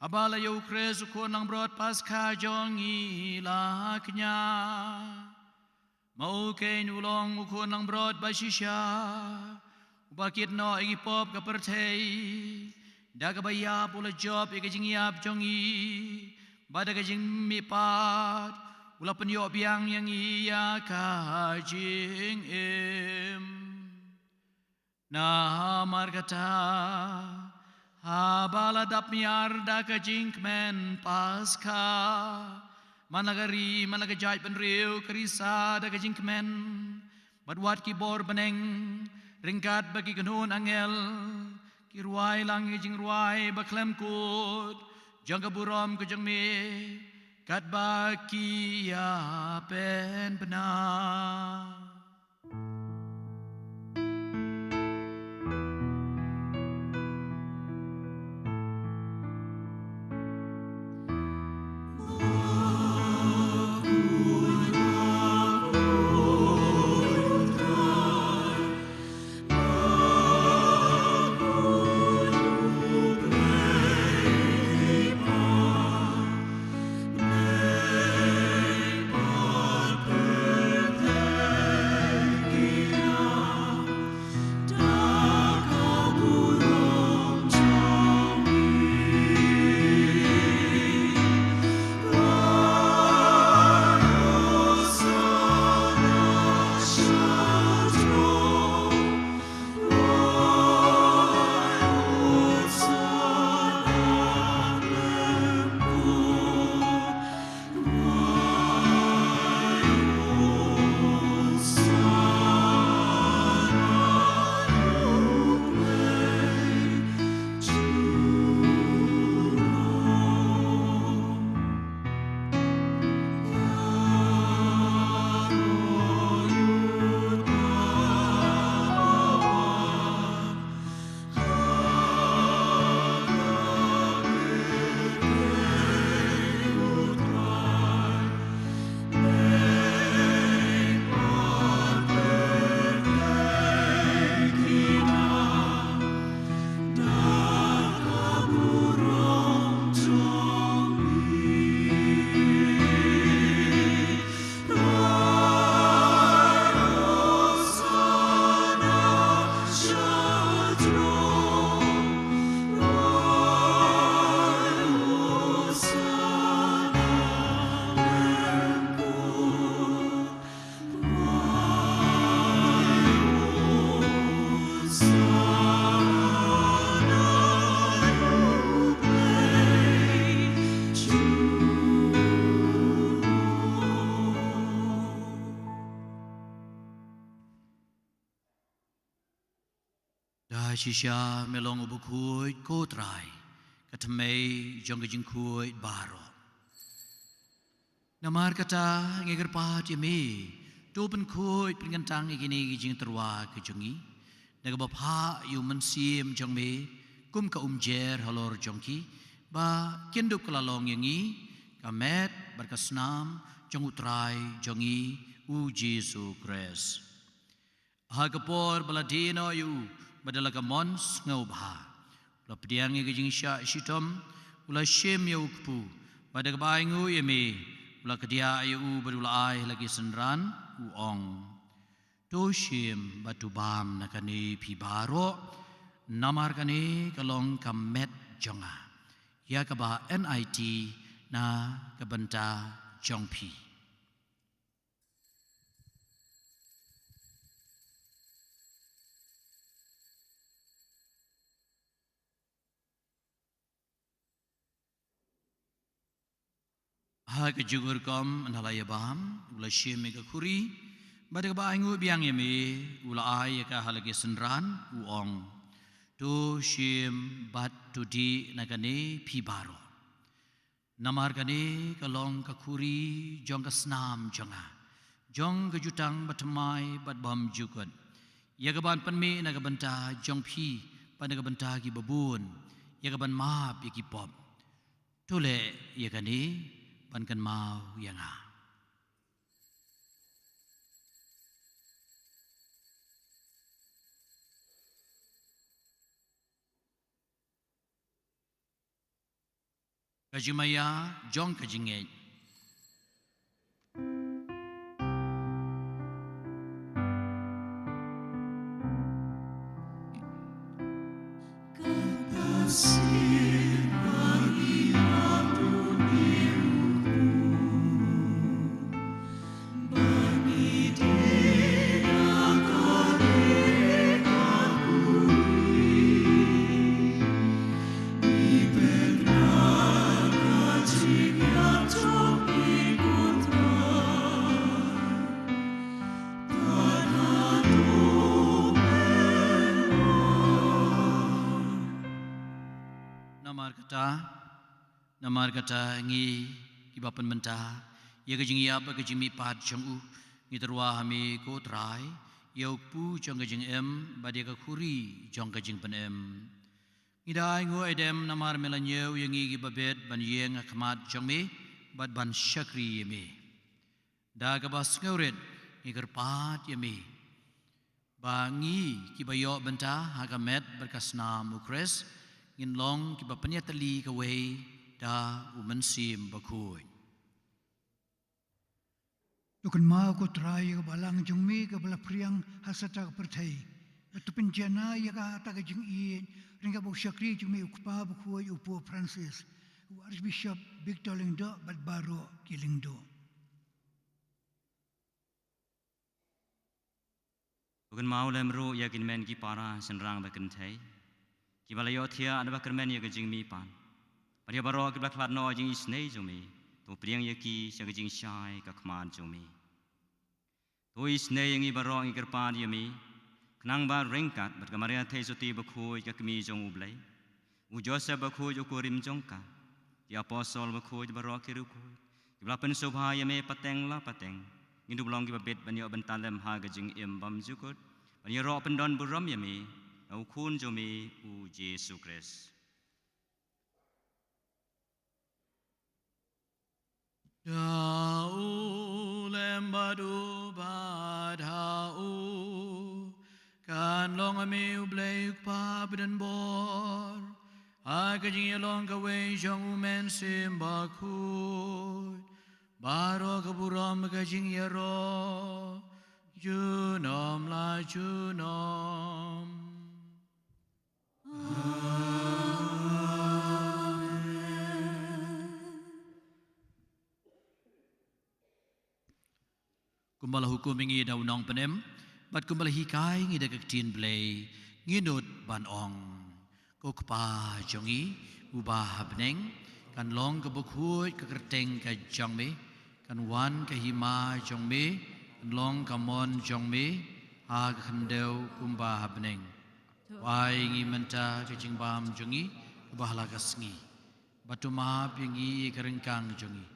haba la ïa U Khrist U Khun Langbrot Paskha jong ngi la kñia. Ma u keiñ u long U Khun Langbrot ba shisha, uba kit noh ïa ki pop ka pyrthei. Da kaba ïap u la jop ïa ka jingïap jong ngi, bad da ka jingmihpat u la pynïoh biang ïa ngi ïa ka jingim. Namar kata, haba la dap miar da ka jingkmen Paskha, man la ka ri, man la ka jaitbynriew ka risa da ka jingkmen, bad wat ki bor bneng, ryngkat bad ki kynhun angel, ki rwai lang ïa ki jingrwai ba khlem kut jong ka burom ka jong me, katba ki ïa pynbna. Da shisha me long u bakhuid ko Trai, ka thymmei jong ka jingkhuid baroh. Namar kata ngi kyrpad ïa me, to pynkhuid pynkyntang ïa kine ki jingtyrwa ki jong ngi da kaba phah ïa u mynsiem jong me kum ka umjer halor jong ki, ba kin dup ka la long ïa ngi ka met bad ka snam jong u Trai jong ngi u Jisu Khrist. Ha ka por ba la die noh ïa u bad da la ka mon sngewbha, u la pdiang ïa ka jingshah shitom, u la shim ïa u kpu, bad da kaba ainguh ïa me, u la kdiah ïa u bad u la ai ha la ki synran, u ong: To shim bad to bam na kane phi baroh, namar kane ka long ka met jong nga, ïa kaba yn aiti na ka bynta jong phi. Ha ka jingurkom, ynda la ïa bam, u la shim ïa ka khuri, bad da kaba ainguh biang ïa me, u la ai ïa ka ha la ki synran, u ong: To shim bad to dih na kane phi baroh, namar kane ka long ka khuri jong ka snam jong nga, jong ka jutang bathymmai bad bymjukut, ïa kaban pynmih na ka bynta jong phi bad na ka bynta ki babun, ïa kaban map ïa ki pop. To leh ïa kane ban kynmaw ïa nga. Ka jingmaïa jong ka jingngeit. Namar kata, namar kata ngi kiba pynmynta ïa ka jingïap bad ka jingmihpat jong u, ngi tyrwa ha me ko Trai, ïa u kpu jong ka jingim bad ïa ka khuri jong ka jingpynim. Ngi da ainguh aidem namar me la ñiew ïa ngi kiba bit ban ïeng ha khmat jong me bad ban shakri ïa me. Da kaba sngewrit ngi kyrpad ïa me, ba ngi kiba ïoh bynta ha ka met bad ka snam u Khrist, ngin long kiba pynïatylli kawei da u Mynsiem Bakhuid. To kynmaw ko Trai ïa ka balang jong me kaba la phriang ha sata ka pyrthei. To pynjanai ïa kata ka jingïeit ryngkat bad u shakri jong me u Kpa Bakhuid u Pope Francis, u Archbishop Victor Lyngdoh bad baroh ki lyngdoh. To kynmaw lem ruh ïa ki hynmen ki para shynrang ba kynthei kiba la ïohthiah da ba kyrmen ïa ka jingmihpat, bad ïa baroh kiba la khlad noh ha jingisynei jong me, to pdiang ïa ki sha ka jingshai ka khmat jong me. To isynei ïa ngi baroh, ngi kyrpad ïa me, khnang ba ryngkat bad ka Maria Theisotti Bakhuid ka Kmie jong u Blei, u Joseph Bakhuid u kurim jong ka, ki Apostol Bakhuid baroh ki riewkhuid kiba la pynsngewbha ïa me pateng la pateng, ngin dup long kiba bit ban ïoh bynta lem ha ka jingim bymjukut, ban ïaroh pyndonburom ïa me na u Khun jong me u Jisu Khrist. Da u lem bad u bad ha u, kan long ha me u Blei u Kpa badonbor, ha ka jingïalong kawei jong u Mynsiem Bakhuid, baroh ka burom ka jingïaroh junom la junom. Amen. Kumba la hukum ïa ngi da u Nongpynim, bad kumba la hikai ïa ngi da ka ktien Blei, ngin nud ban ong: Ko Kpa jong ngi uba ha bneng, kan long ka bakhuid ka kyrteng ka jong me, kan wan ka hima jong me, kan long ka mon jong me ha ka khyndew kumba ha bneng. To ai ngi mynta ka jingbam jong ngi kaba ha la ka sngi. Bad to map ïa ngi ïa ka ryngkang jong ngi,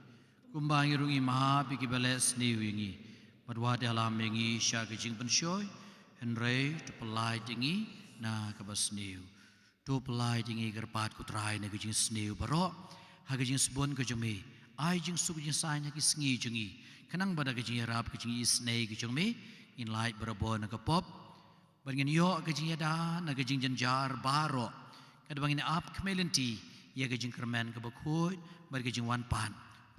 kumba ngi ruh ngi map ïa kiba leh sniew ïa ngi. Bad wat ïalam ïa ngi sha ka jingpynshoi, hynrei to pyllait ïa ngi na kaba sniew. To pyllait ïa ngi, kyrpad ko Trai, na ka jingsniew baroh ha ka jingsbun ka jong me. Ai jingsuk jingsaiñ ha ki sngi jong ngi, khnang ba da ka jingïarap ka jingisynei ka jong me, ngin lait barabor na ka pop, bad ngin ïoh ka jingïada na ka jingjynjar baroh, katba ngin ap kmie lynti ïa ka jingkyrmen kaba khuid bad ka jingwan pat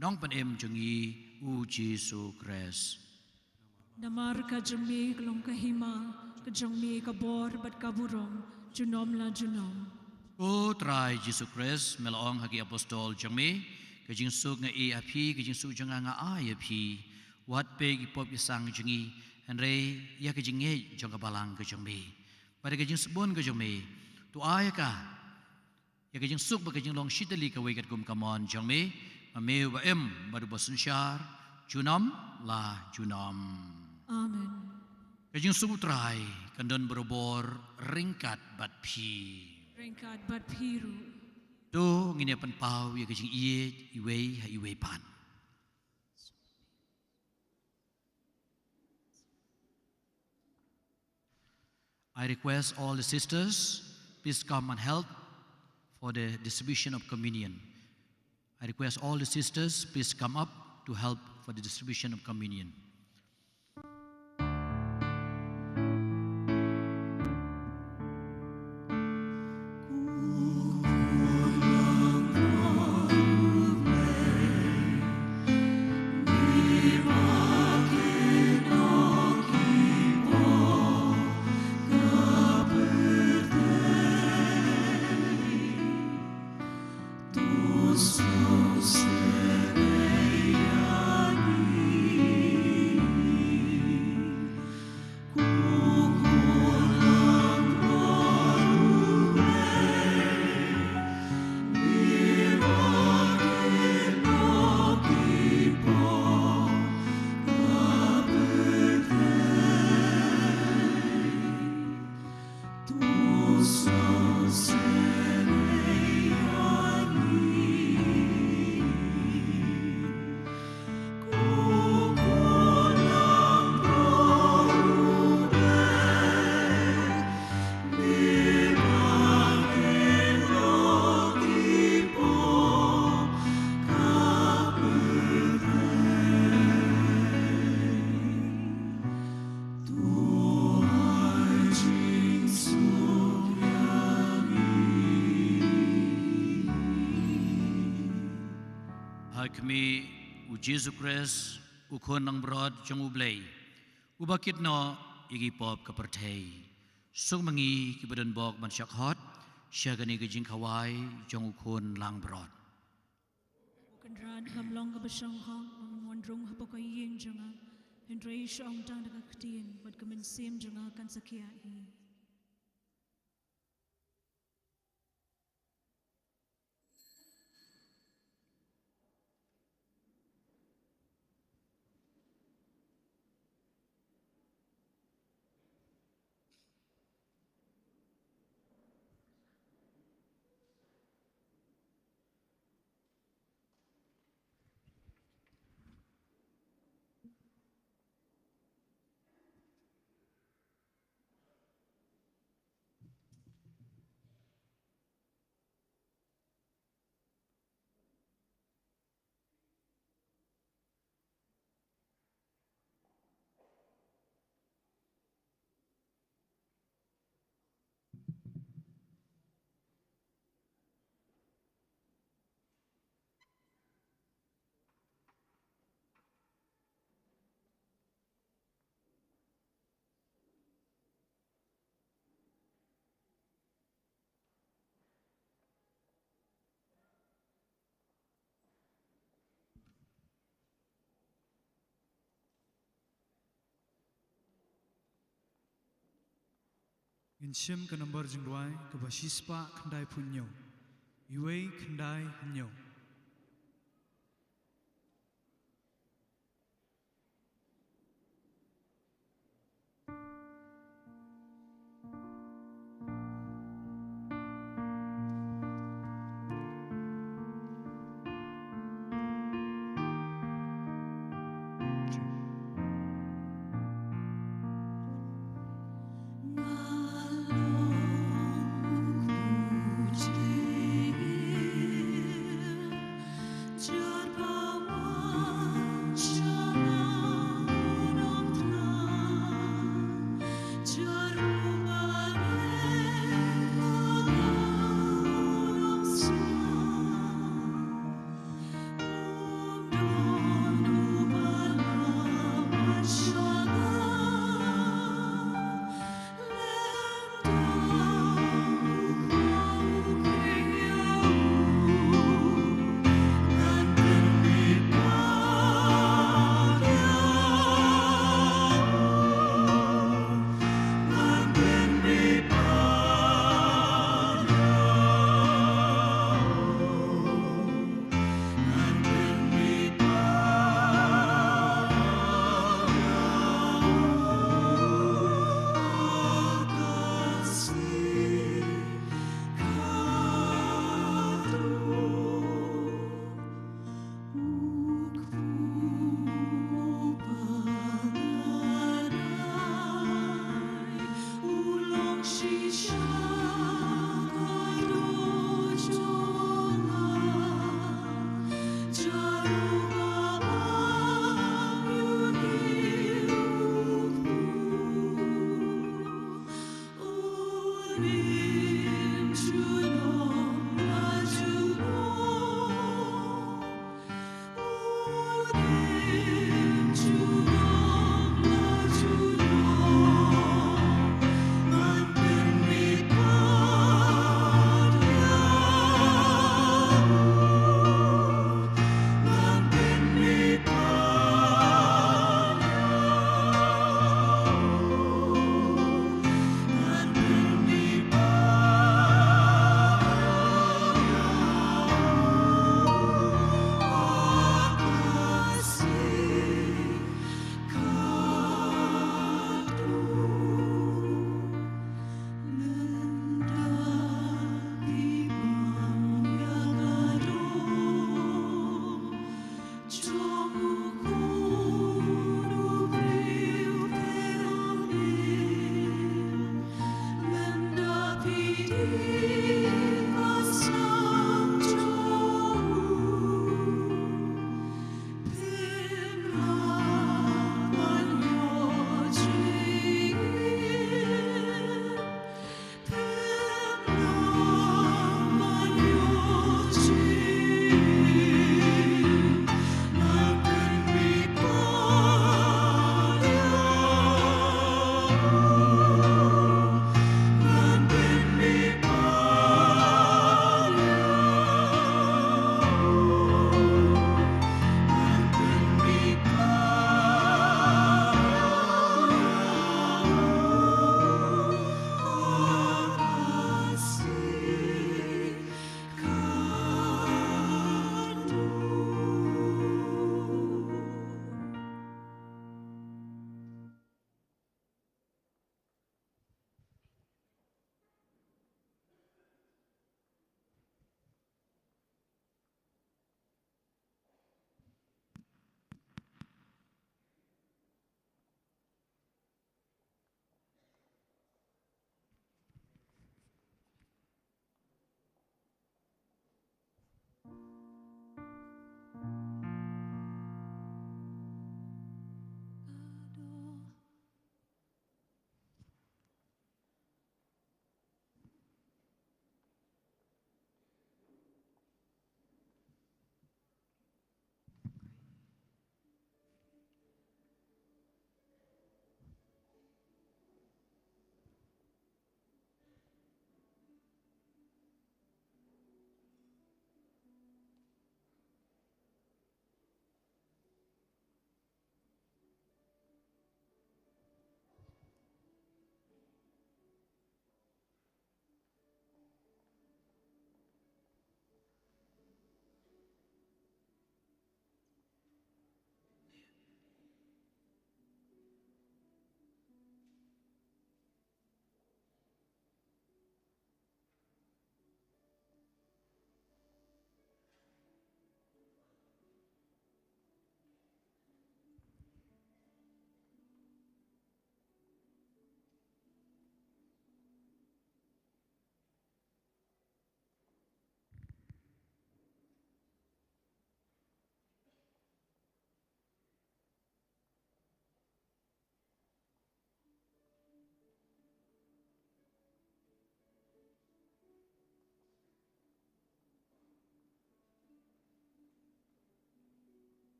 Nongpynim jong ngi, u Jisu Khrist. Namar ka jong me ka long ka hima, ka jong me ka bor bad ka burom, junom la junom. Ko Trai Jisu Khrist, me la ong ha ki apostol jong me, ka jingsuk nga ai ïa phi, ka jingsuk jong nga nga ai ïa phi. Wat peit ki pop ki sang jong ngi, hynrei ïa ka jingngeit jong ka balang ka jong me. Bad ka jingsbun ka jong me, to ai ïa ka ïa ka jingsuk bad ka jinglong shitylli kawei katkum ka mon jong me, ma me uba im bad uba synshar junom la junom. Amen. Ka jingsuk u Trai kan don barabor ryngkat bad phi. Ryngkat bad phi ruh. To ngin ïa pynpaw ïa ka jingïeit iwei ha iwei pat. I request all the sisters, please come and help for the distribution of communion. I request all the sisters, please come up to help for the distribution of communion. Ha khmih, u Jisu Khrist, u Khun langbrot jong U Blei, uba kit noh ïa ki pop ka pyrthei. Suk ma ngi kiba don bok ban shah khot sha kane ka jingkhawai jong u Khun langbrot. Ko Kynrad, ngam long kaba shong hok, ngam wan rung hapoh ka ïing jong nga, hynrei shu ong tang da ka ktien bad ka mynsiem jong nga kan sa khiah hi. Ngin shim ka nombar jingduwai kaba shispah khyndaiphew hynñiew. Iwei khyndai hynñiew.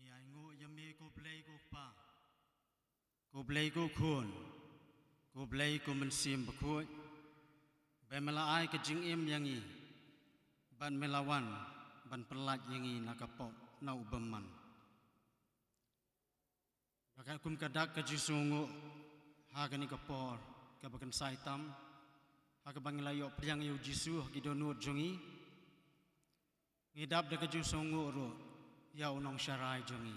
Ngi ainguh ïa me ko Blei ko Kpa, ko Blei ko Khun, ko Blei ko Mynsiem Bakhuid, ba me la ai ka jingim ïa ngi, bad me la wan ban pyllait ïa ngi na ka pop na u bymman. Ba katkum ka dak ka jingsngewnguh ha kane ka por kaba kynsai tam, ha kaba ngi la ïoh pdiang ïa u Jisu ha ki dohnud jong ngi, ngi dap da ka jingsngewnguh ruh ïa u nongsharai jong ngi.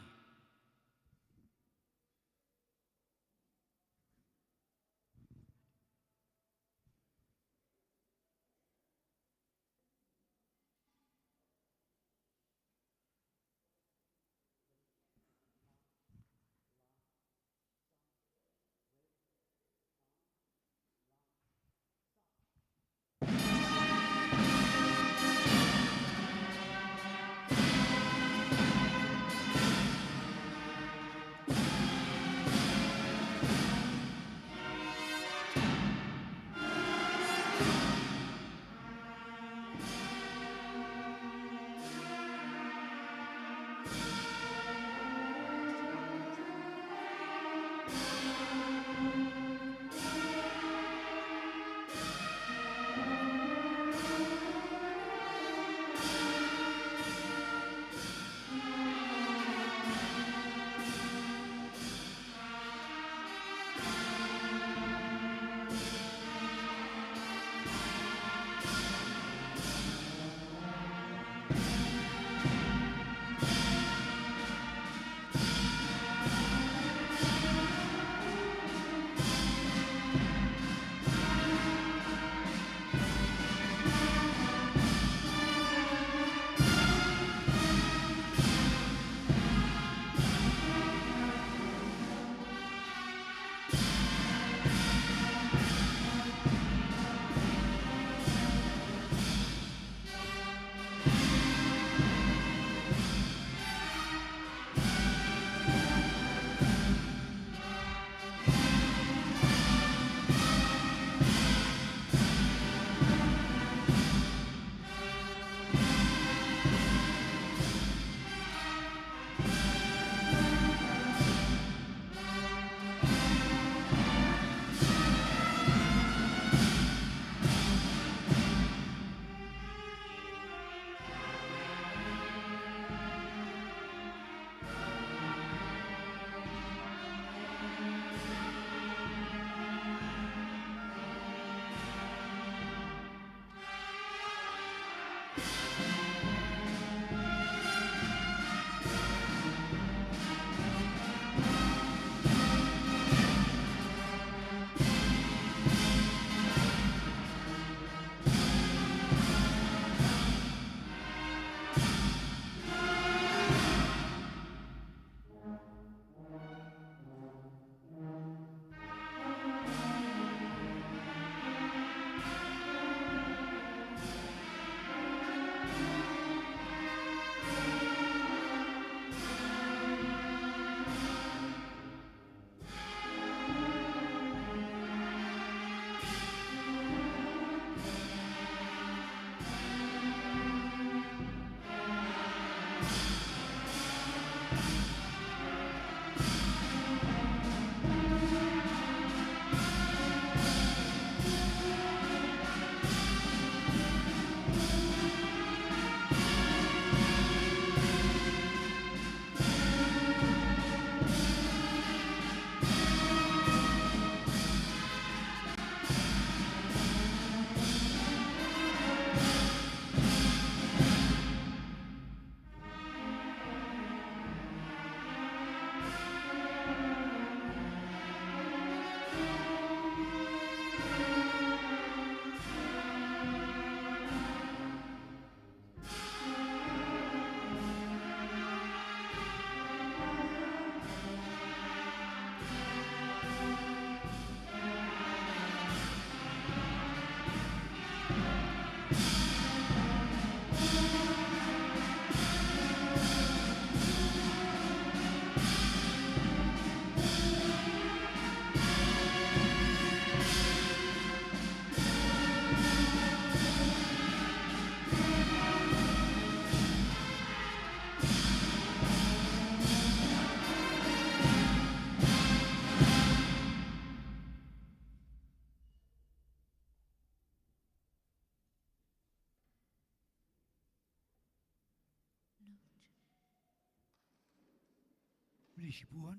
Shibun.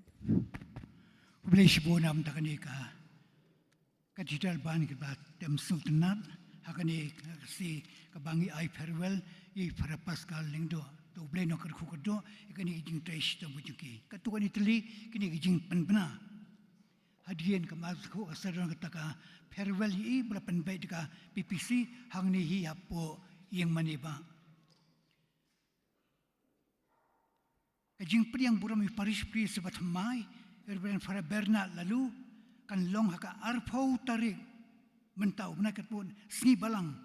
Khublei shibun namar kane ka Cathedral Band kaba tem sngewtynnat ha kane ka sngi kaba ngi ai farewell ïa i Phadar Pascal Lyngdoh. To U Blei un kyrkhu kyrdoh ïa kane ka jingtrei shitom ka jong ki. Katto katne tylli kine ki jingpynbna. Hadien ka Mass ka sdang kata ka farewell ïa i ba la pynbeit da ka P P C hangne hi hapoh ïing mane ba. Ka jingpdiang burom ïa u Parish Priest ba thymmai, Reverend Father Bernard Laloo, kan long ha ka arphew tarik mynta u bnai, katba sngi Balang,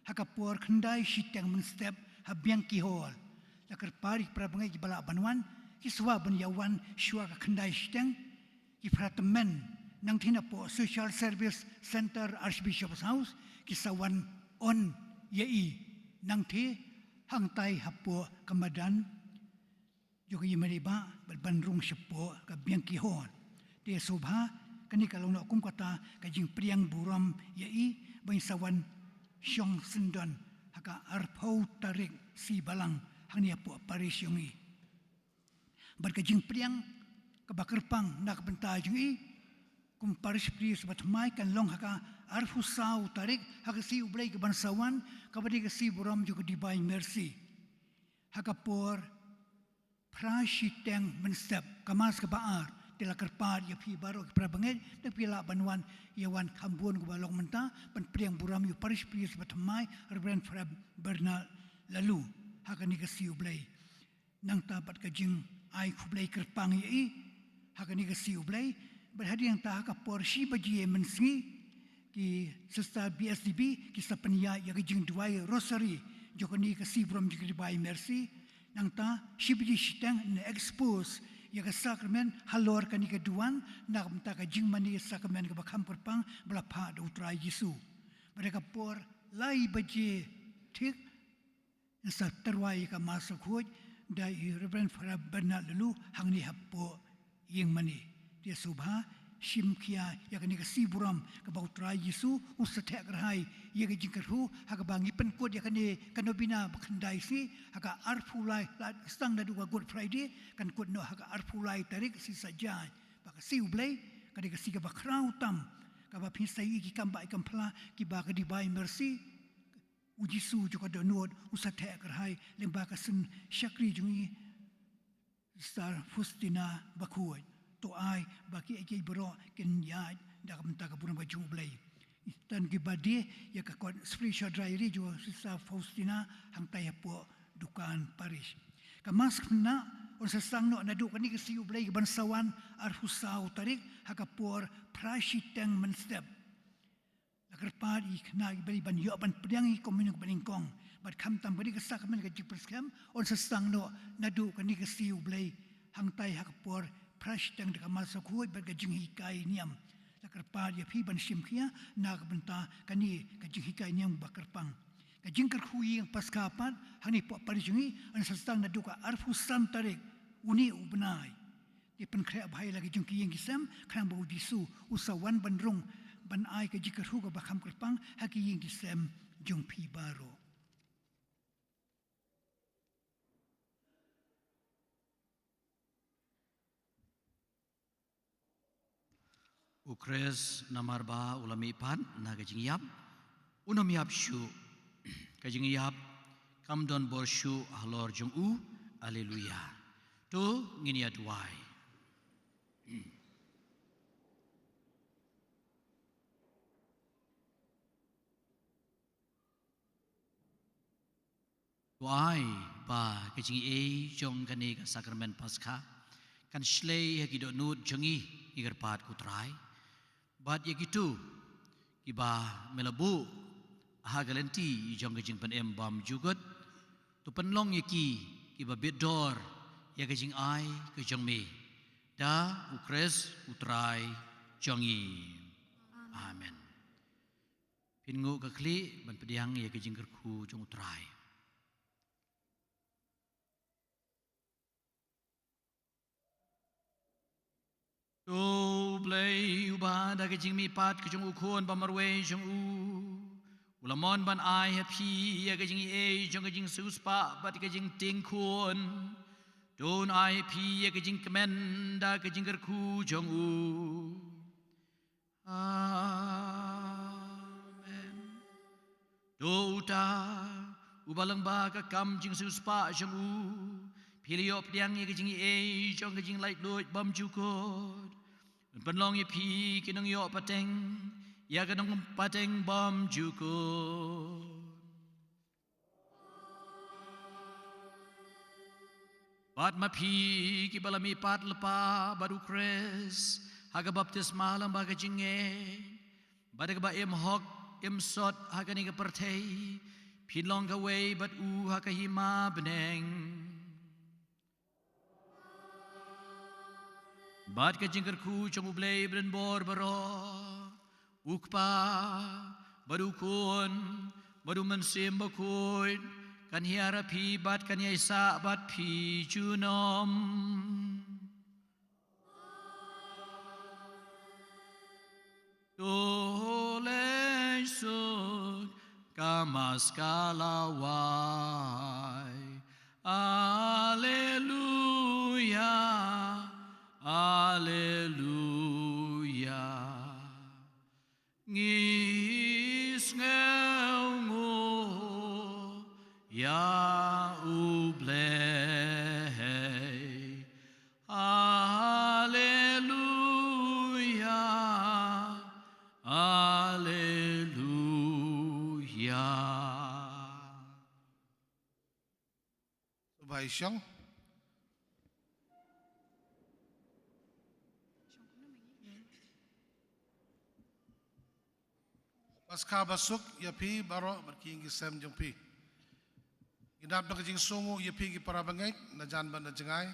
ha ka por khyndai shiteng mynstep ha Bianchi Hall. La kyrpad ïa ki para bangeit kiba lah ban wan, ki sngewbha ban ïa wan shuwa ka khyndai shiteng, ki para tymmen nangtei napoh Social Service Centre Archbishop's House, ki sa wan on ïa i nangtei hangtai hapoh ka madan jong ka ïing mane ba, bad ban rung shapoh ka Bianchi Hall. Te sngewbha, kane ka long noh kum kata ka jingpdiang burom ïa i ba in sa wan shong syndon ha ka arphew tarik sngi Balang hangne hapoh parish jong i. Bad ka jingpdiang kaba kyrpang na ka bynta jong i kum Parish Priest ba thymmai kan long ha ka arphew saw tarik ha ka sngi U Blei kaban sa wan, kaba dei ka sngi burom jong ka Divine Mercy. Ha ka por phra shiteng mynstep, ka Mass kaba ar. Te la kyrpad ïa phi baroh ki para bangeit, lada phi lah ban wan, ïa wan kham bun kaba long mynta ban pdiang burom ïa u Parish Priest ba thymmai, Reverend Father Bernard Laloo, ha kane ka sngi U Blei. Nangta bad ka jingai khublei kyrpang ïa i ha kane ka sngi U Blei, bad hadien nangta ha ka por shi baje mynsngi, ki Sister B S D B ki sa pynïaid ïa ka jingduwai Rosary jong kane ka sngi burom jong ka Divine Mercy. Nangta shi baje shiteng yn expose ïa ka sakramen halor kane ka duwan na ka bynta ka jingmane sakramen kaba kham kyrpang ba la phah da U Trai Jisu. Bad ha ka por lai baje thik yn sa tyrwa ïa ka Mass bakhuid da i Reverend Father Bernard Laloo hangne hapoh ïing mane. Te sngewbha shim khia ïa kane ka sngi burom kaba U Trai Jisu u sa theh kyrhai ïa ka jingkyrkhu, ha kaba ngi pynkut ïa kane ka novena ba khyndai sngi ha ka arphew lai, la sdang naduh ka Good Friday, kan kut noh ha ka arphew lai tarik, sngi Saitjaiñ. Ba ka sngi U Blei ka dei ka sngi kaba khraw tam, kaba phin sa ïohi ïa ki kam bah ki kam phla kiba ka Divine Mercy, U Jisu jong ka dohnud u sa theh kyrhai lyngba ka syn shakri jong i Sister Faustina bakhuid. To ai ba kiei kiei baroh kin ïaid da ka bynta ka burom ka jong U Blei. Don kiba die ïa ka kot spiritual diary jong Sister Faustina hangtai hapoh dukan parish. Ka Mass khynnah yn sa sdang noh naduh kane ka sngi U Blei kaban sa wan, arphew saw tarik, ha ka por phra shiteng mynstep. La kyrpad ïa ki khynnah kiba dei ban ïoh ban pdiang ïa ka komunion kaba nyngkong. Bad khamtam kane ka sakramen ka jingpyrshang yn sa sdang noh naduh kane ka sngi U Blei hangtai ha ka por phra shiteng da ka Mass bakhuid bad ka jinghikai niam. La kyrpad ïa phi ban shim khia na ka bynta kane ka jinghikai niam ba kyrpang. Ka jingkyrkhu ïing Paskha pat hangne hapoh parish jong ngi yn sa sdang naduh ka arphew san tarik une u bnai. Te pynkhreh bha ïa la ki jong ki ïing ki sem, khnang ba U Jisu u sa wan ban rung, ban ai ka jingkyrkhu kaba kham kyrpang ha ki ïing ki sem jong phi baroh. U Khrist namar ba u la mihpat na ka jingïap, un ym ïap shuh. Ka jingïap kam don bor shuh halor jong u. Alleluia. To ngin ïa duwai. To ai ba ka jingaiei jong kane ka sakramen Paskha kan shlei ha ki dohnud jong ngi, ngi kyrpad ko Trai. Bad ïa kito kiba me la buh ha ka lynti jong ka jingpynim bymjukut, to pynlong ïa ki kiba bit dor ïa ka jingai ka jong me, da U Khrist U Trai jong ngi. Amen. Phin nguh ka khlieh ban pdiang ïa ka jingkyrkhu jong U Trai. To U Blei uba da ka jingmihpat ka jong U Khun ba marwei jong u, u la mon ban ai ha phi ïa ka jingaiei jong ka jingsiewspah bad ka jingtieng khun. To un ai ïa phi ïa ka jingkmen da ka jingkyrkhu jong u. Amen. To uta uba lyngba ka kam jingsiewspah jong u phi la ïoh pdiang ïa ka jingaiei jong ka jinglaitluid bymjukut, un pynlong ïa phi ki nongïoh pateng ïa ka nongpateng bymjukut. Bad ma phi kiba la mihpat lypa bad u Khrist ha ka baptisma lyngba ka jingngeit, bad kaba im hok im sot ha kane ka pyrthei, phin long kawei bad u ha ka hima bneng. Bad ka jingkyrkhu jong U Blei Baroh, U Kpa, bad U Khun, bad U Mynsiem Bakhuid, kan hiar ha phi bad kan ïaisah bad phi junom. To leit suk ka Mass ka la wai. Alleluia, alleluia. Ngi sngewnguh ïa U Blei. Alleluia, alleluia. Sngewbha ïa shong. Paskha basuk ïa phi baroh bad ki ïing ki sem jong phi. Ngi dap da ka jingsngewnguh ïa phi ki para bangeit na jan bad na jngai,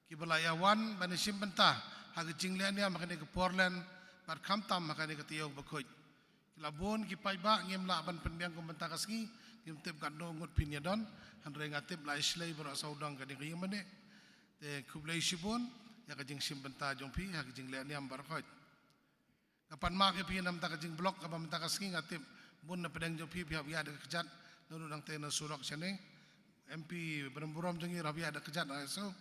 kiba la ïa wan ban ïashim bynta ha ka jingleh niam ha kane ka por len bad khamtam ha kane ka taïew bakhuid. Ki la bun ki paidbah, ngim lah ban pynbiang kum mynta ka sngi, ngim tip katno ngut phin ïa don, hynrei nga tip la ïa shlei baroh sawdong kane ka ïing mane. Te khublei shibun ïa ka jingshim bynta jong phi ha ka jingleh niam baroh khoit. Nga pan map ïa phi na bynta ka jingblok kaba mynta ka sngi, nga tip bun na pdeng jong phi phi hap ïaid da ka kjat, naduh nangtei na surok shane. M P ba don burom jong ngi ruh hap ïaid da ka kjat, nga sngew.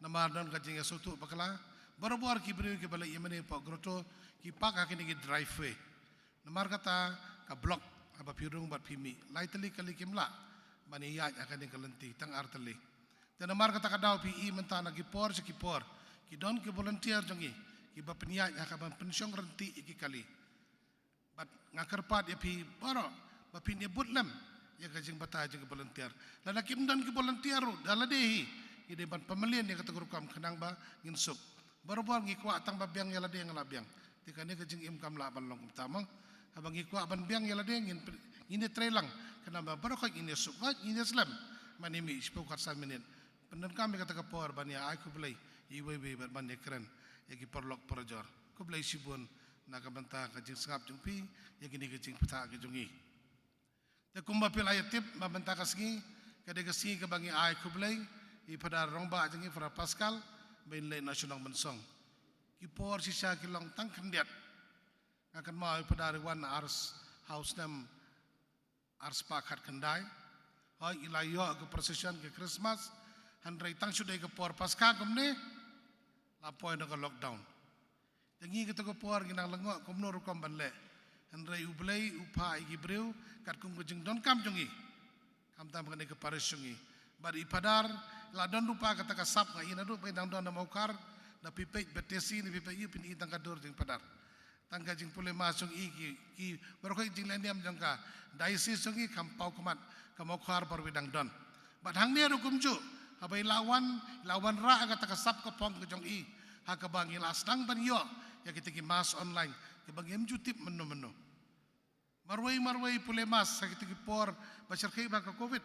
Namar don ka jingïasngewthuh bakla. Barabor ki briew kiba leit ïa mane hapoh grotto ki park ha kine ki driveway. Namar kata ka blok haba phi rung bad phi mih. Lai tylli kali kim lah ban ïaid ha kane ka lynti, tang ar tylli. Te namar kata ka daw phi i mynta na ki por sha ki por ki don ki volunteer jong ngi kiba pynïaid ha kaba pynshong ryntih ïa ki kali. Bad nga kyrpad ïa phi baroh ba phin ïa bud lem ïa ka jingbatai jong ki volunteer. Lada kim don ki volunteer ruh da lade hi ngi dei ban pynmlien ïa kata ka rukom khnang ba ngin suk. Barabor ngi kwah tang ba biang ïa lade nga la biang. Te kane ka jingim kam lah ban long kumta mo. Haba ngi kwah ban biang ïa lade ngin, ngin ïa trei lang khnang ba baroh khoit ngin ïa suk, khoit ngin ïa slem. Mane mih shiphew khatsan minit. Pyndonkam ïa kata ka por ban ïa ai khublei ïa iwei iwei bad ban ïa kren ïa ki paralok parajor. Khublei shibun na ka bynta ka jingsngap jong phi ïa kine ki jingpyrta ki jong ngi. Te kumba phi la ïa tip ba mynta ka sngi ka dei ka sngi kaba ngi ai khublei ïa i Phadar Rongbah jong ngi, Phadar Pascal, ba in leit na shnong Mynsong. Ki por shisha ki long tang khyndiat. Nga kynmaw i Phadar i wan ar s-, ha u snem ar spah khatkhyndai. Hooid, i la ïoh ka procession ka Christmas, hynrei tang shu dei ka por Paskha kumne la poi na ka lockdown. Te ngi kata ka por ngi nang lyngngoh kumno rukom ban leh. Hynrei U Blei u phah ïa ki briew katkum ka jingdonkam jong ngi. Khamtam kane ka parish jong ngi. Bad i Phadar la don rupa kata ka sap, nga i naduh ba i dang don na Mawkhar, da phi peit bad te shi ne phi peit ïa phin i tang ka dur jong i Phadar. Tang ka jingpule mass jong i ki, ki baroh ka jingleh niam jong ka diocese jong i kham paw khmat, ka Mawkhar baroh i dang don. Bad hangne ruh kumjuh, haba i la wan, i la wanrah kata ka sap ka phong ka jong i, ha kaba ngi la sdang ban ïoh ïa kita ki mass online kiba ngim ju tip mynno mynno. Marwei marwei pule mass ha kita ki por ba shyrkhei bha ka covid.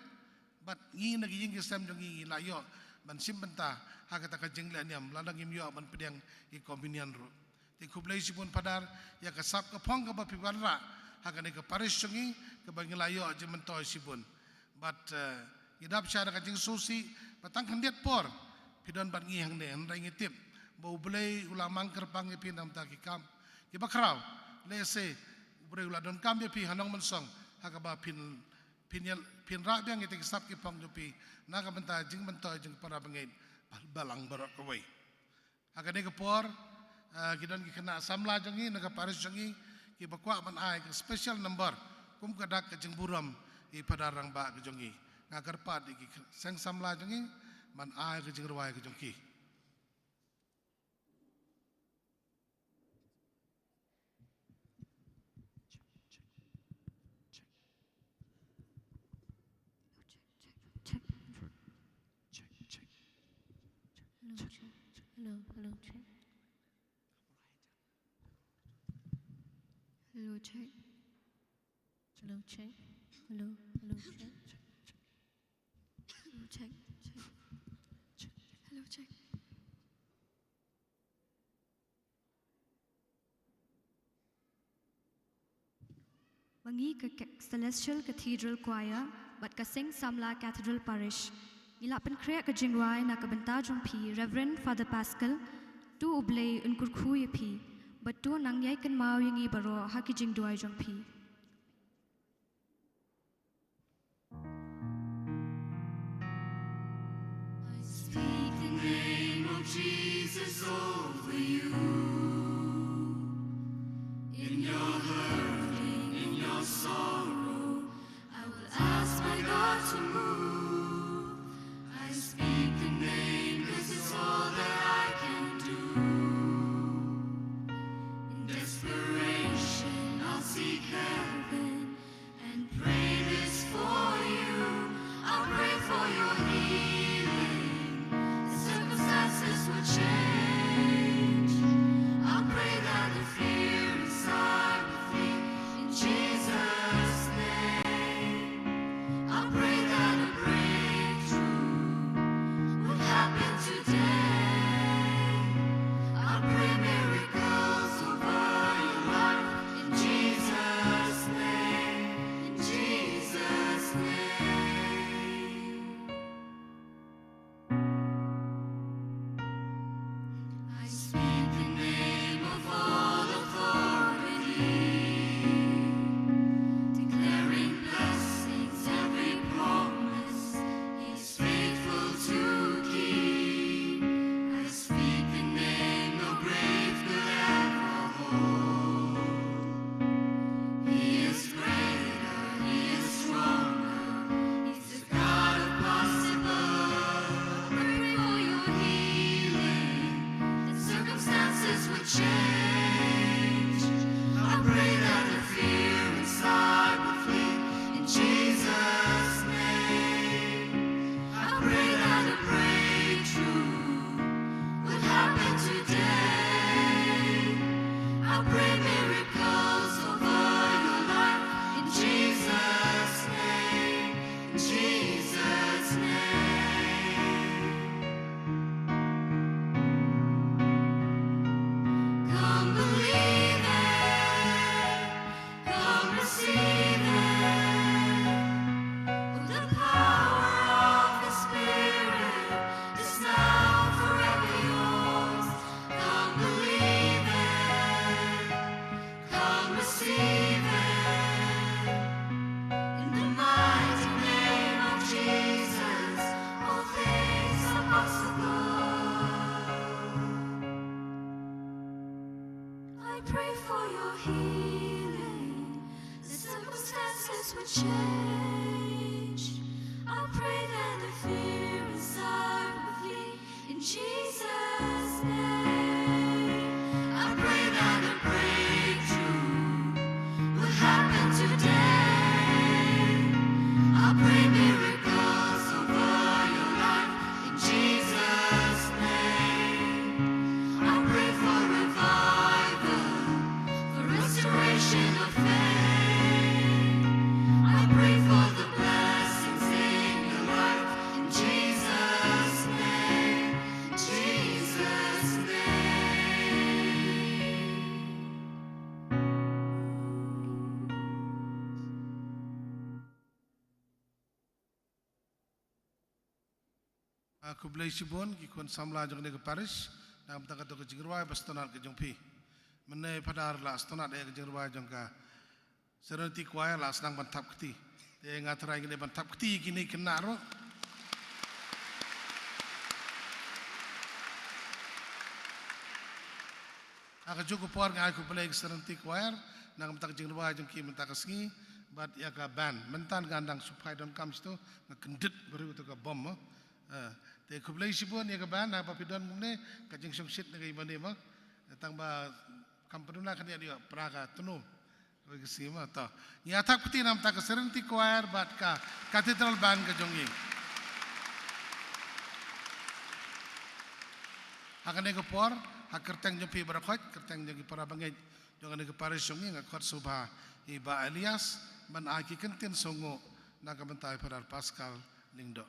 Bad ngi na ki ïing ki sem jong ngi ngi la ïoh ban shim bynta ha kata ka jingleh niam, lada ngim ïoh ban pdiang ïa ka communion ruh. Te khublei shibun Phadar ïa ka sap ka phong kaba phi wanrah ha kane ka parish jong ngi kaba ngi la ïoh jingmyntoi shibun. Bad, eh, ngi dap sha da ka jingsngewsih ba tang khyndiat por phi don bad ngi hangne, hynrei ngi tip ba U Blei u la mang kyrpang ïa phi na ka bynta ki kam kiba khraw. Lehse U Blei u la donkam ïa phi ha Nongmynsong ha kaba phin, phin ïa, phin rah biang ïa kita ki sap ki phong jong phi na ka bynta jingmyntoi jong ki para bangeit balang baroh kawei. Ha kane ka por, ah, ki don ki khynnah samla jong ngi na ka parish jong ngi, kiba kwah ban ai ka special number kum ka dak ka jingburom ïa i Phadar Rangbah ka jong ngi. Nga kyrpad ïa ki seng samla jong ngi ban ai ka jingrwai ka jong ki. Check, check, check. Check, check, check. Check, check. Hello, check. Hello, hello, check. Hello, check. Hello, check. Hello, hello, check. Hello, check, check. Hello, check. Ma ngi ka Ke-, Celestial Cathedral Choir bad ka Seng Samla Cathedral Parish, ngi la pynkhreh ka jingrwai na ka bynta jong phi, Reverend Father Pascal. To U Blei un kyrkhu ïa phi bad to nang ïai kynmaw ïa ngi baroh ha ki jingduwai jong phi. I speak the name of Jesus over you. In your hurting, in your sorrow, I will ask my God to move. I speak the name, this is all that I can do. In desperation, I'll seek heaven and pray this for you. I'll pray for your healing. The circumstances will change. I'll pray that the fear inside will flee in Jesus' name. I'll pray that a breakthrough will happen today. I'll pray miracles over your life in Jesus' name, in Jesus' name. I speak the name of all authority, declaring blessings, every promise He is faithful to keep. I speak the name no grave could ever hold. He is greater, He is stronger, He's God of possible. I pray for your healing, that circumstances would change. I pray that the fear inside would flee in Jesus' name. I pray that a breakthrough would happen today. I pray miracles over your life in Jesus' name. Jesus' name. Come believe it, come receive it. The power of the Spirit is now forever yours. Come believe it. Come receive it. In the mighty name of Jesus, all things are possible. I pray for your healing. The circumstances will change. I pray that the fear inside will flee. In Jesus' name, I pray that a breakthrough will happen today. I pray miracles over your life in Jesus' name. I pray for revival, for restoration of faith. I pray for the blessings in your life in Jesus' name. Jesus' name. Ah, khublei shibun ki khun samla jong kane ka parish, na ka bynta kato ka jingrwai ba sngewtynnat ka jong phi. Mynne Phadar la sngewtynnat ïa ka jingrwai jong ka Serenity Choir, la sdang ban thap kti. Te nga tharai ngin ïa ban thap kti ïa kine ki khynnah ruh. Ha kajuh ka por nga ai khublei ka Serenity Choir na ka bynta ka jingrwai jong ki mynta ka sngi, bad ïa ka band. Mynta nga dang shu phai donkam shatu, nga kyndit briew tu ka bom, eh. Eh, te khublei shibun ïa ka band, haba phi don kumne, ka jingshongshit na ka ïa mane mo. Tang ba kam pynlong ka nia nia pra ka tnu. Kawei ka sngi mo, to. Ngi ïa thap kti na ka bynta ka Serenity Choir bad ka Cathedral Band ka jong ngi. Ha kane ka por, ha kyrteng jong phi baroh khoit, kyrteng jong ki para bangeit jong kane ka parish jong ngi, nga khot sngewbha ïa i Bah Elias ban ai ki kyntien sngewnguh na ka bynta i Father Pascal Lyngdoh.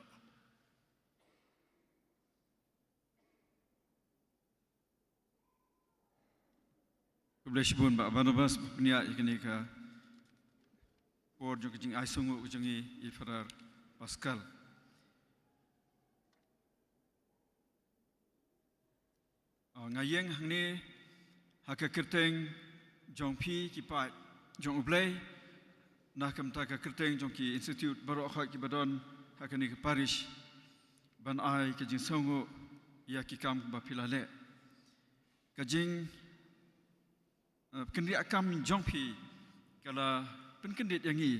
Khublei shibun Bah Barnabas, ba pynïaid ïa kane ka por jong ka jingai sngewnguh ka jong i, i Father Pascal. Ah, nga ïeng hangne ha ka kyrteng jong phi ki paid jong U Blei, na ka bynta ka kyrteng jong ki institute baroh khoit kiba don ha kane ka parish, ban ai ka jingsngewnguh ïa ki kam ba phi la leh. Ka jing, eh, kynriah kam jong phi ka la pynkyndit ïa ngi.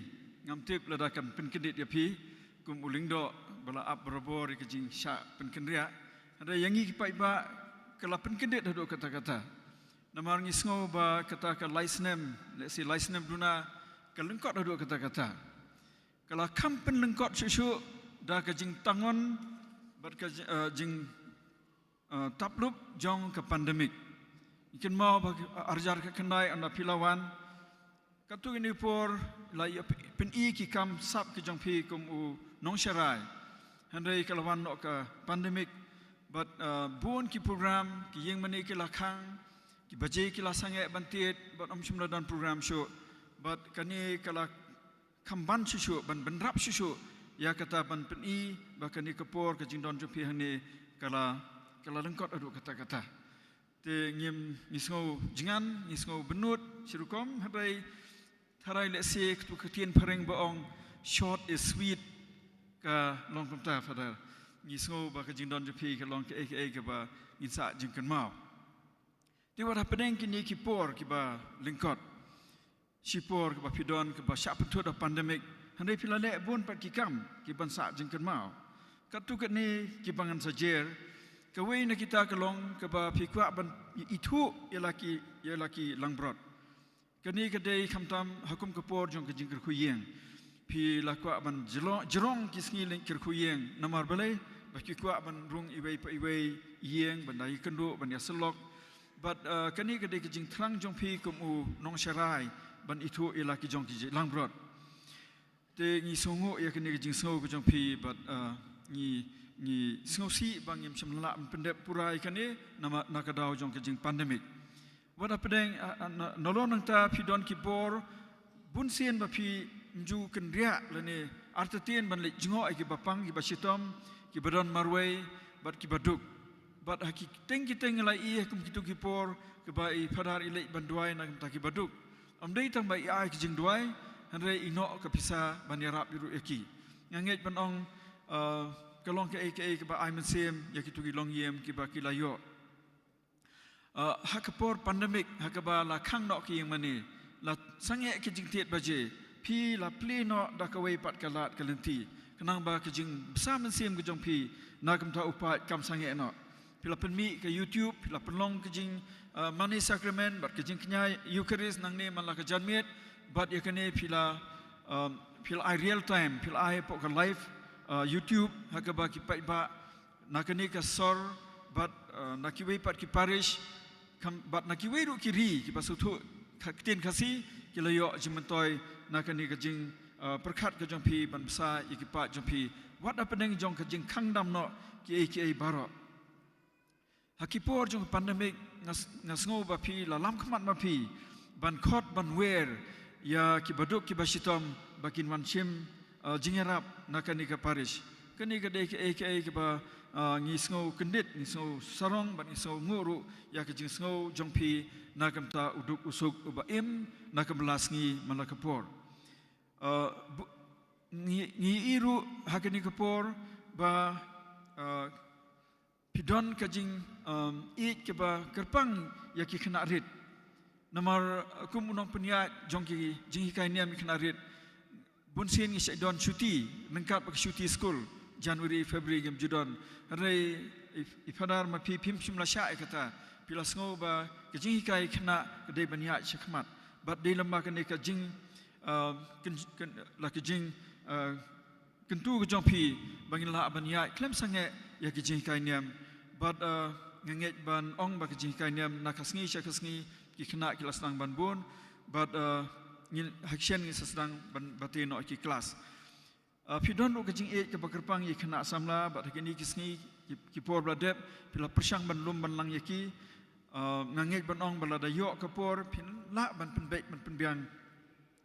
Ngam tip lada kan pynkyndit ïa phi kum u Lyngdoh ba la ap barabor ïa ka jingshah pynkynriah. Hynrei ïa ngi ki paidbah ka la pynkyndit haduh katta katta. Namar ngi sngew ba kata ka lai snem, lehse lai snem duna, ka lyngkot haduh katta katta. Ka la kham pynlyngkot shuh shuh da ka jingtangon bad ka ji-, eh, jing, eh, taplup jong ka pandemic. Ngi kynmaw ba, eh, arhajar khatkhyndai ynda phi la wan, katto katne por la ïa pyn-, pyni ki kam sap ki jong phi kum u nongsharai. Hynrei ka la wan noh ka pandemic bad, eh, bun ki program, ki ïing mane ki la khang, ki baje ki la sangeh ban tied bad ym shym la don program shuh. Bad kane ka la kham ban shuh shuh, ban bynrap shuh shuh ïa kata ban pyni ba kane ka por ka jingdon jong phi hangne ka la, ka la lyngkot haduh katta katta. Te ngim, ngi sngew jngan, ngi sngew bynnud shi rukom, hynrei tharai lehse katto ka ktien phareng ba ong short is sweet, ka long kumta Father. Ngi sngew ba ka jingdon jong phi ka long kaei kaei kaba ngin sa jingkynmaw. Te wat hapdeng kine ki por kiba lyngkot, shipor kaba phi don kaba shah pynthut da pandemic, hynrei phi la leh bun pat ki kam kiban sa jingkynmaw. Katto katne kiba ngan sa jer, kawei na kita ka long kaba phi kwah ban ithuh ïa la ki, ïa la ki langbrot. Kane ka dei khamtam ha kum ka por jong ka jingkyrkhu ïing. Phi la kwah ban jlo-, jrong ki sngi leit kyrkhu ïing. Namar balei? Ba ki kwah ban rung iwei pa iwei ïing, ban da ïakynduh, ban ïasyllok. Bad, eh, kane ka dei ka jingthrang jong phi kum u nongsharai ban ithuh ïa la ki jong ki langbrot. Te ngi sngewnguh ïa kane ka jingsngew ka jong phi bad, eh, ngi, ngi sngewsih ba ngim shym lah ban pyndep pura ïa kane na ma-, na ka daw jong ka jingpandemic. Wat hapdeng, ah, ah, na, nalor nangta phi don ki bor bunsien ba phi ym ju kynriah lane artatien ban leit jngoh ïa kiba pang, kiba shitom, kiba don marwei bad kiba duk. Bad ha ki teng ki teng la ïohi ha kum kito ki por kiba i Phadar i leit ban duwai na ka bynta kiba duk. Ym dei tang ba i ai ki jingduwai, hynrei i noh ka pisa ban ïarap ruh ïa ki. Nga ngeit ban ong, ah, ka long kaei kaei kaba ai mynsiem ïa kito ki longïing kiba ki la ïoh. Ah, ha ka por pandemic, ha kaba la khang noh ki ïing mane, la sangeh ki jingtied baje, phi la plie noh da kawei pat ka lad ka lynti, khnang ba ka jingbsa mynsiem ka jong phi na ka bynta u paid kam sangeh noh. Phi la pynmih ka YouTube, phi la pynlong ka jing, ah, mane sakrament bad ka jingkñia Eucharist nangne man la ka janmiet, bad ïa kane phi la, ah, phi la ai real time, phi la ai hapoh ka live, ah, YouTube, ha kaba ki paidbah na kane ka sor bad, eh, na kiwei pat ki parish, kham, bad na kiwei ruh ki ri kiba sngewthuh ka ktien Khasi, ki la ïoh jingmyntoi na kane ka jing, eh, pyrkhat ka jong phi ban bsa ïa ki paid jong phi. Wat hapdeng jong ka jingkhang dam noh kiei kiei baroh. Ha ki por jong ka pandemic nga s-, nga sngew ba phi la lam khmat ma phi ban khot ban wer ïa kiba duk kiba shitom ba kin wan shim, eh, jingïarap na kane ka parish. Kane ka dei kaei kaei kaba, eh, ngi sngew kyndit, ngi sngew sarong bad ngi sngewnguh ruh ïa ka jingsngew jong phi na ka bynta u duk u suk uba im na ka bynta la sngi man la ka por. Eh, bu-, ngi, ngi ïohi ruh ha kane ka por ba, eh, phi don ka jing, um, ïeit kaba kyrpang ïa ki khynnah rit. Namar, uh, kum u nongpynïaid jong ki jinghikai niam ki khynnah rit, bun sien ngi shait don shuti, ryngkat bad ka shuti skul, January, February ngim ju don. Hynrei i, i Phadar ma phi phim shym la shah ïa kata. Phi la sngew ba ka jinghikai khynnah ka dei ban ïaid shakhmat. Bad dei lem bad kane ka jing, uh, kyn-, kyn-, la ka jing, uh, kyntu ka jong phi ba ngin lah ban ïaid khlem sangeh ïa ka jinghikai niam. Bad, uh, nga ngeit ban ong ba ka jinghikai niam na ka sngi sha ka sngi ki khynnah ki la sdang ban bun. Bad, uh, ngin ha ki sien ngin sa sdang ban bati noh ki klas. Uh, phi don ruh ka jingïeit kaba kyrpang ïa ki khynnah samla, bad ha kine ki sngi ki, ki por ba la dep phi la pyrshang ban lum ban lang ïa ki. Uh, nga ngeit ban ong ba lada ïoh ka por phin lah ban pynbeit ban pynbiang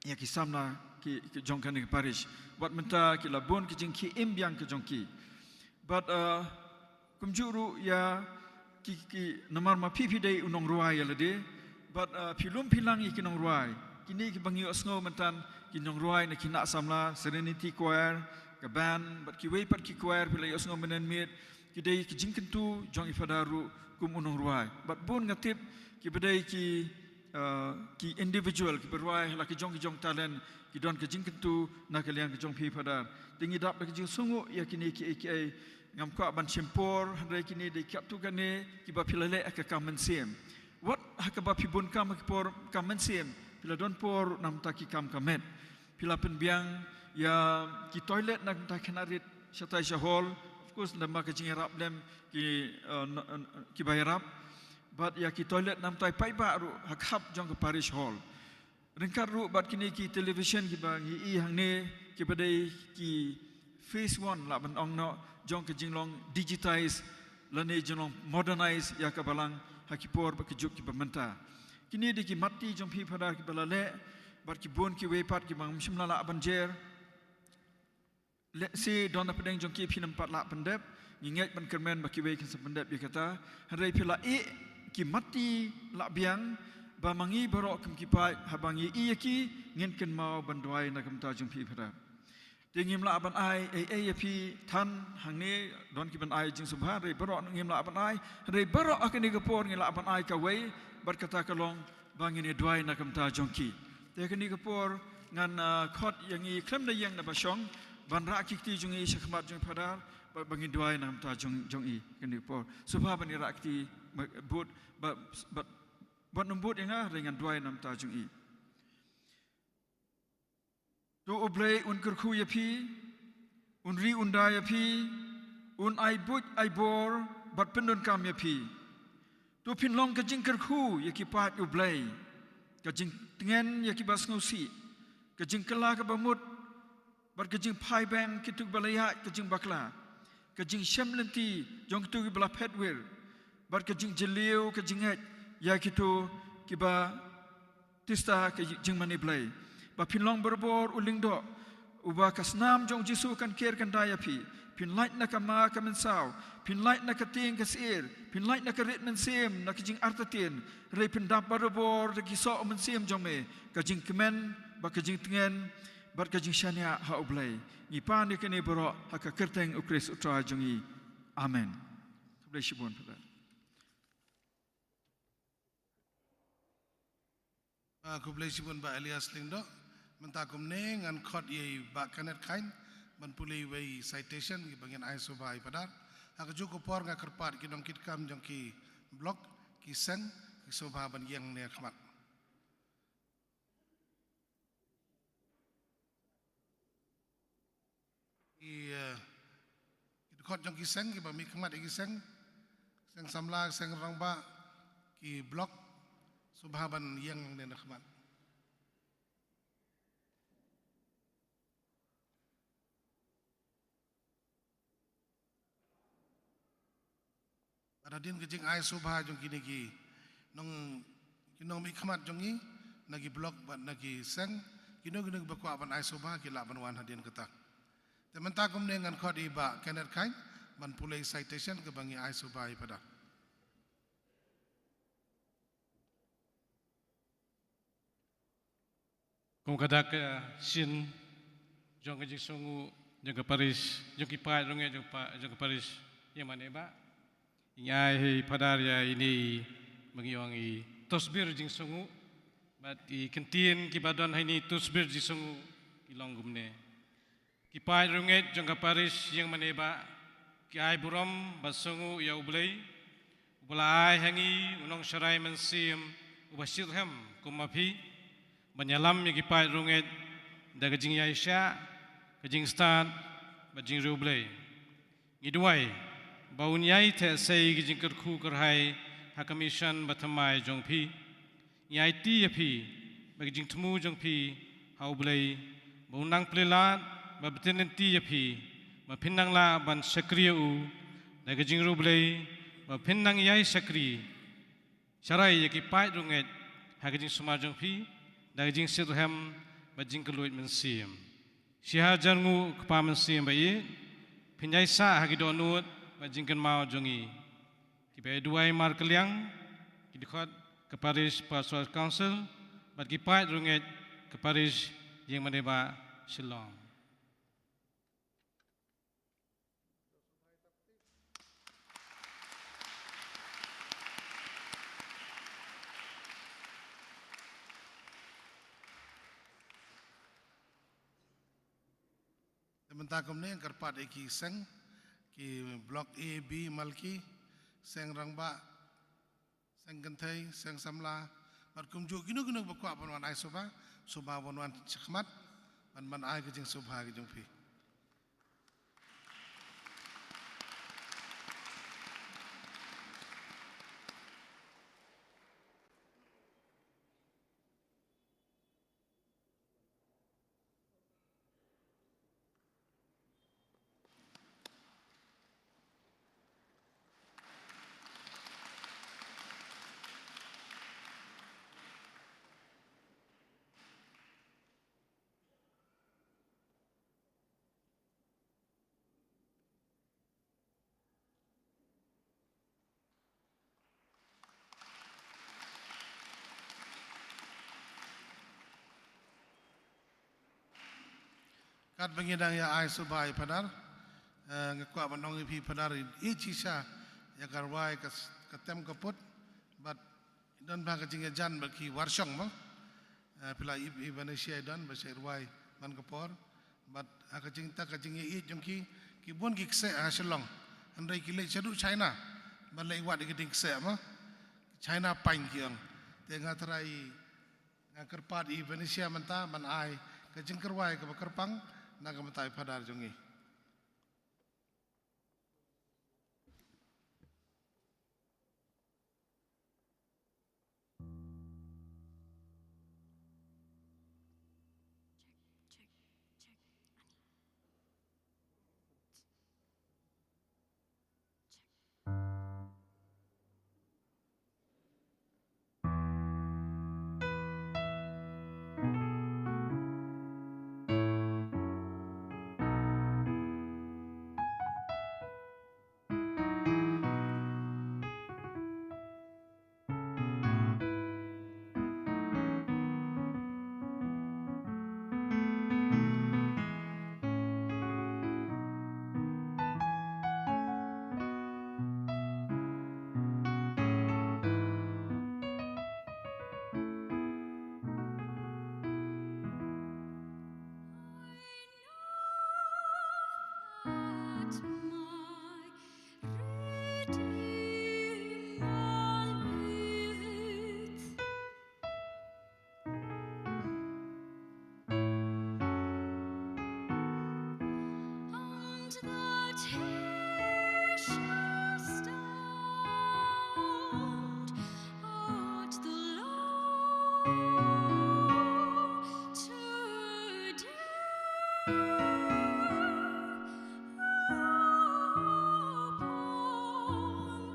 ïa ki samla ki, ki jong kane ka parish. Wat mynta ki la bun ki jingkhie im biang ki jong ki. Bad, uh, kumjuh ruh ïa ki, ki namar ma phi phi dei u nongrwai ïa lade. Bad, uh, phi lum phi lang ïa ki nongrwai. Kine kiba ngi ïohsngew mynta ki nongrwai na ki khynnah samla, Serenity Choir, ka band, bad kiwei pat ki choir phi la ïohsngew mynne mynmiet. Ki dei ki jingkyntu jong i Phadar ruh kum u nongrwai. Bad bun nga tip kiba dei ki, uh, ki individual, kiba rwai ha la ki jong ki jong talent, ki don ka jingkyntu na ka liang ka jong phi Phadar. Te ngi dap da ka jingsngewnguh ïa kine kiei kiei, ngam kwah ban shim por, hynrei kine dei katto katne kiba phi la leh ha ka kam mynsiem. Wat ha kaba phi bun kam ha ki por kam mynsiem, phi la don por namar ki kam ka met. Phi la pynbiang ïa ki toilet na ka bynta ki khynnah rit shatai sha hall. Of course, lem bad ka jingïarap lem ki, uh, n-, n-, kiba ïarap. Bad ïa ki toilet namar paidbah ruh ha khap jong ka parish hall. Ryngkat ruh bad kine ki television kiba ngi i hangne kiba dei ki phase one lah ban ong noh jong ka jinglong digitize lane jinglong modernize ïa ka balang ha ki por bad ki juk kiba mynta. Kine dei ki matti jong phi Phadar kiba la leh, bad ki bun kiwei pat kiba ngam shym la lah ban jer. Lehse don na pdeng jong ki phin ym pat lah pyndep, ngi ngeit ban kyrmen ba kiwei kin sa pyndep ïa kata. Hynrei phi la ïeh ki matti lah biang, ba ma ngi baroh kum ki paid haba ngi ïeh ïa ki ngin kynmaw ban duwai na ka bynta jong phi Phadar. Te ngim lah ban ai ei ei ïa phi than hangne, don ki ban ai jingsngewbha, hynrei baroh ngim lah ban ai, hynrei baroh ha kane ka por ngi lah ban ai kawei, bad kata ka long ba ngin ïa duwai na ka bynta jong ki. Te ha kane ka por ngan, ah, khot ïa ngi khlem da ïeng da ba shong ban rah ki kti jong ngi sha khmat jong Phadar, bad ba ngin duwai na ka bynta jong, jong i ha kane ka por. Sngewbha ban ïa rah kti, bud, bad, bad, bad nym bud ïa nga, hynrei ngan duwai na ka bynta jong i. To U Blei un kyrkhu ïa phi, un ri un da ïa phi, un ai buit ai bor bad pyndonkam ïa phi. To phin long ka jingkyrkhu ïa ki paid U Blei, ka jingtngen ïa kiba sngewsih, ka jingkylla kaba mut, bad ka jingphai beng kito kiba la ïaid ka jingbakla, ka jingshem lynti jong kito kiba la phet wir, bad ka jingjylliew ka jingngeit ïa kito kiba tista ka jingmane Blei. Ba phin long barabor u lyngdoh uba ka snam jong Jisu kan ker kan da ïa phi. Phin lait na ka ma ka mynsaw, phin lait na ka tieng ka syir, phin lait na ka rit mynsiem, na ka jingartatien, hynrei phin dap barabor da ki soh mynsiem jong me, ka jingkmen bad ka jingtngen bad ka jingshaniah ha U Blei. Ngi pan ïa kane baroh ha ka kyrteng U Khrist U Trai jong ngi. Amen. Khublei shibun. Ah, khublei shibun Bah Elias Lyngdoh. Mynta kumne ngan khot ïa i Bah Kenneth Khain ban pule iwei i citation kiba ngin ai sngewbha ïa i Phadar. Ha kajuh ka por nga kyrpad ki nongkitkam jong ki block, ki seng, ki sngewbha ban ïeng ne khmat. Ki, eh, ki dkhot jong ki seng, kiba mih khmat ïa ki seng, seng samla, seng rangbah, ki block, sngewbha ban ïeng ne na khmat. Bad hadien ka jingai sngewbha jong kine ki nong, ki nongmihkhmat jong ngi, na ki block bad na ki seng, kino kino kiba kwah ban ai sngewbha ki lah ban wan hadien kata. Te mynta kumne ngan khot ïa i Bah Kenneth Khain ban pule i citation kaba ngi ai sngewbha ïa i Phadar. Kum ka dak, eh, sien jong ka jingsngewnguh jong ka parish, jong ki paid rangbah jong pa, jong ka parish ïa mane ba. Ngi ai ha i Phadar ïa ine i Ba ngi ong i tusbir jingsngew, bad i kyntien kiba don ha ini tusbir jingsngew ki long kumne. Ki paid riewngeit jong ka parish Iingmane Bah, ki ai burom bad sngew ïa U Blei, uba la ai ha ngi u nongsharai mynsiem uba shitrhem kum ma phi, ban ïalam ïa ki paid riewngeit da ka jingïaishah, ka jingstad bad jingriewblei. Ngi duwai ba un ïai theh sei ki jingkyrkhu kyrhai ha ka mission bathymmai jong phi. Ngi aiti ïa phi ba ki jingthmu jong phi ha U Blei ba un nang plie lad bad bteng lynti ïa phi, ba phin nang lah ban shakri ïa u da ka jingriewblei, ba phin nang ïai shakri sharai ïa ki paid riewngeit ha ka jingsumar jong phi da ka jingshitrhem bad jingkylluid mynsiem. Shihajar nguh Kpa Mynsiem Baieit, phin ïai sah ha ki dohnud bad jingkynmaw jong ngi. Kiba ïa duwai markylliang ki dkhot ka Parish Pastoral Council bad ki paid riewngeit ka Parish Iingmane Bah, Shillong. Te mynta kumne ngan kyrpad ïa ki seng, ki block A, B, Malki, seng rangbah, seng kynthei, seng samla, bad kumjuh kino kino ba kwah ban wan ai sngewbha, sngewbha ban wan shakhmat, ban, ban ai ka jingsngewbha ka jong phi. Katba ngi dang ïa ai sngewbha ïa Phadar, eh, nga kwah ban ong ïa phi Phadar, ïeit shisha ïa ka rwai ka s-, ka tem ka put, bad don bha ka jingïajan bad ki warshong mo. Eh, phi la ïohi Vanesia i don ba shait rwai man ka por. Bad ha ka jingta ka jingïaieit jong ki, ki bun ki kseh ha Shillong. Hynrei ki leit shaduh China ban leit wad ïa ki dieng kseh mo. China pine ki ong. Te nga tharai nga kyrpad ïa i Vanesia mynta ban ai ka jingkyrwai kaba kyrpang na ka bynta i Phadar jong ngi. And that he shall stand at the Lord to do upon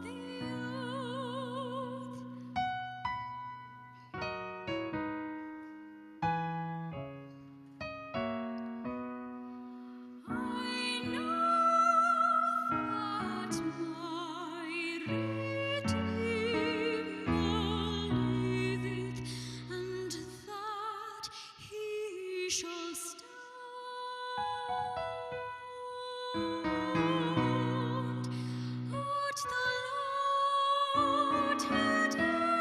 the earth. I know that my Redeemer liveth, and that he shall stand. At the Lord who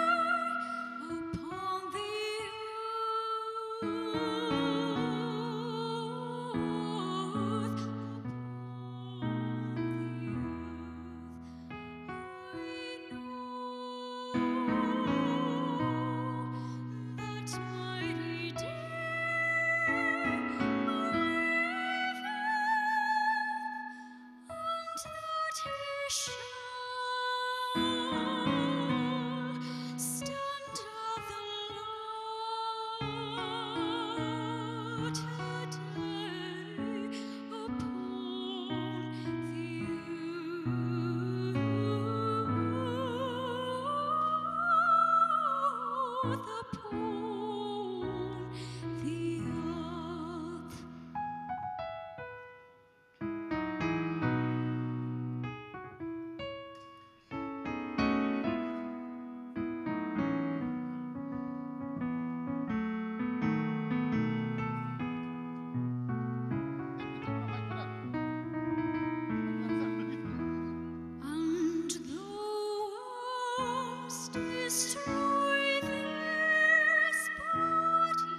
Destroy this body.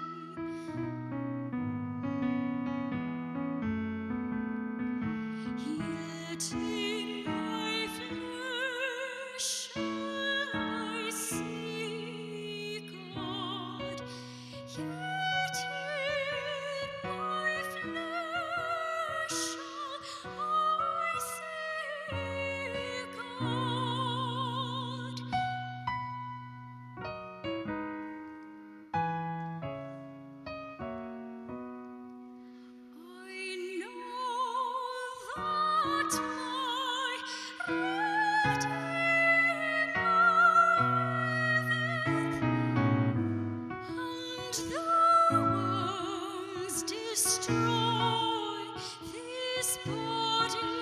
Yet in my flesh shall I see God. Yet in my flesh shall I see God. I know that my Redeemer liveth, and the worms destroy this body,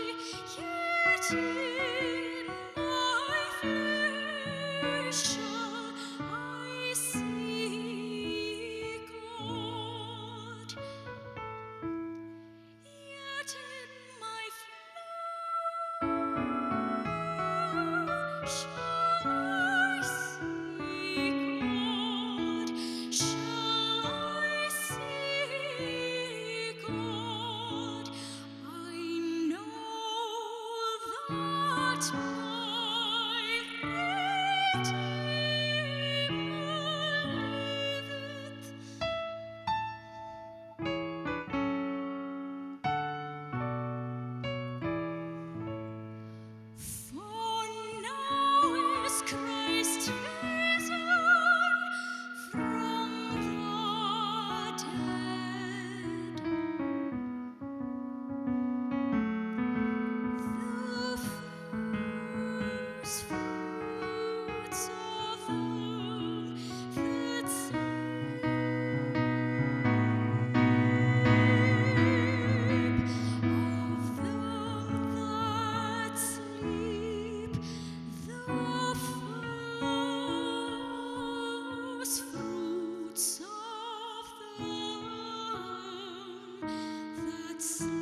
yet in my flesh shall I see God. Yet in my flesh shall I see God, shall I see God. I know that my Redeemer liveth. For now is Christ risen from the dead. The first fruits of them that sleep, of them that sleep, the first fruits of them that sleep.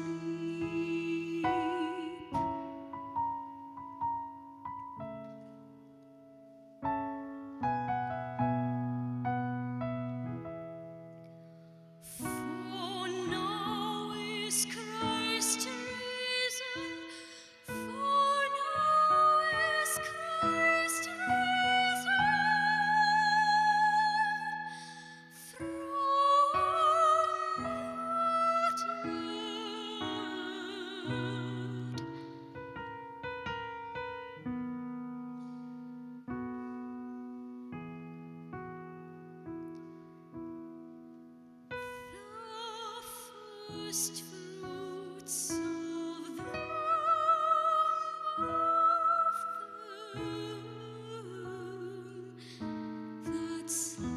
For now is Christ risen, for now is Christ risen from the dead. The first fruits of them, of them that sleep.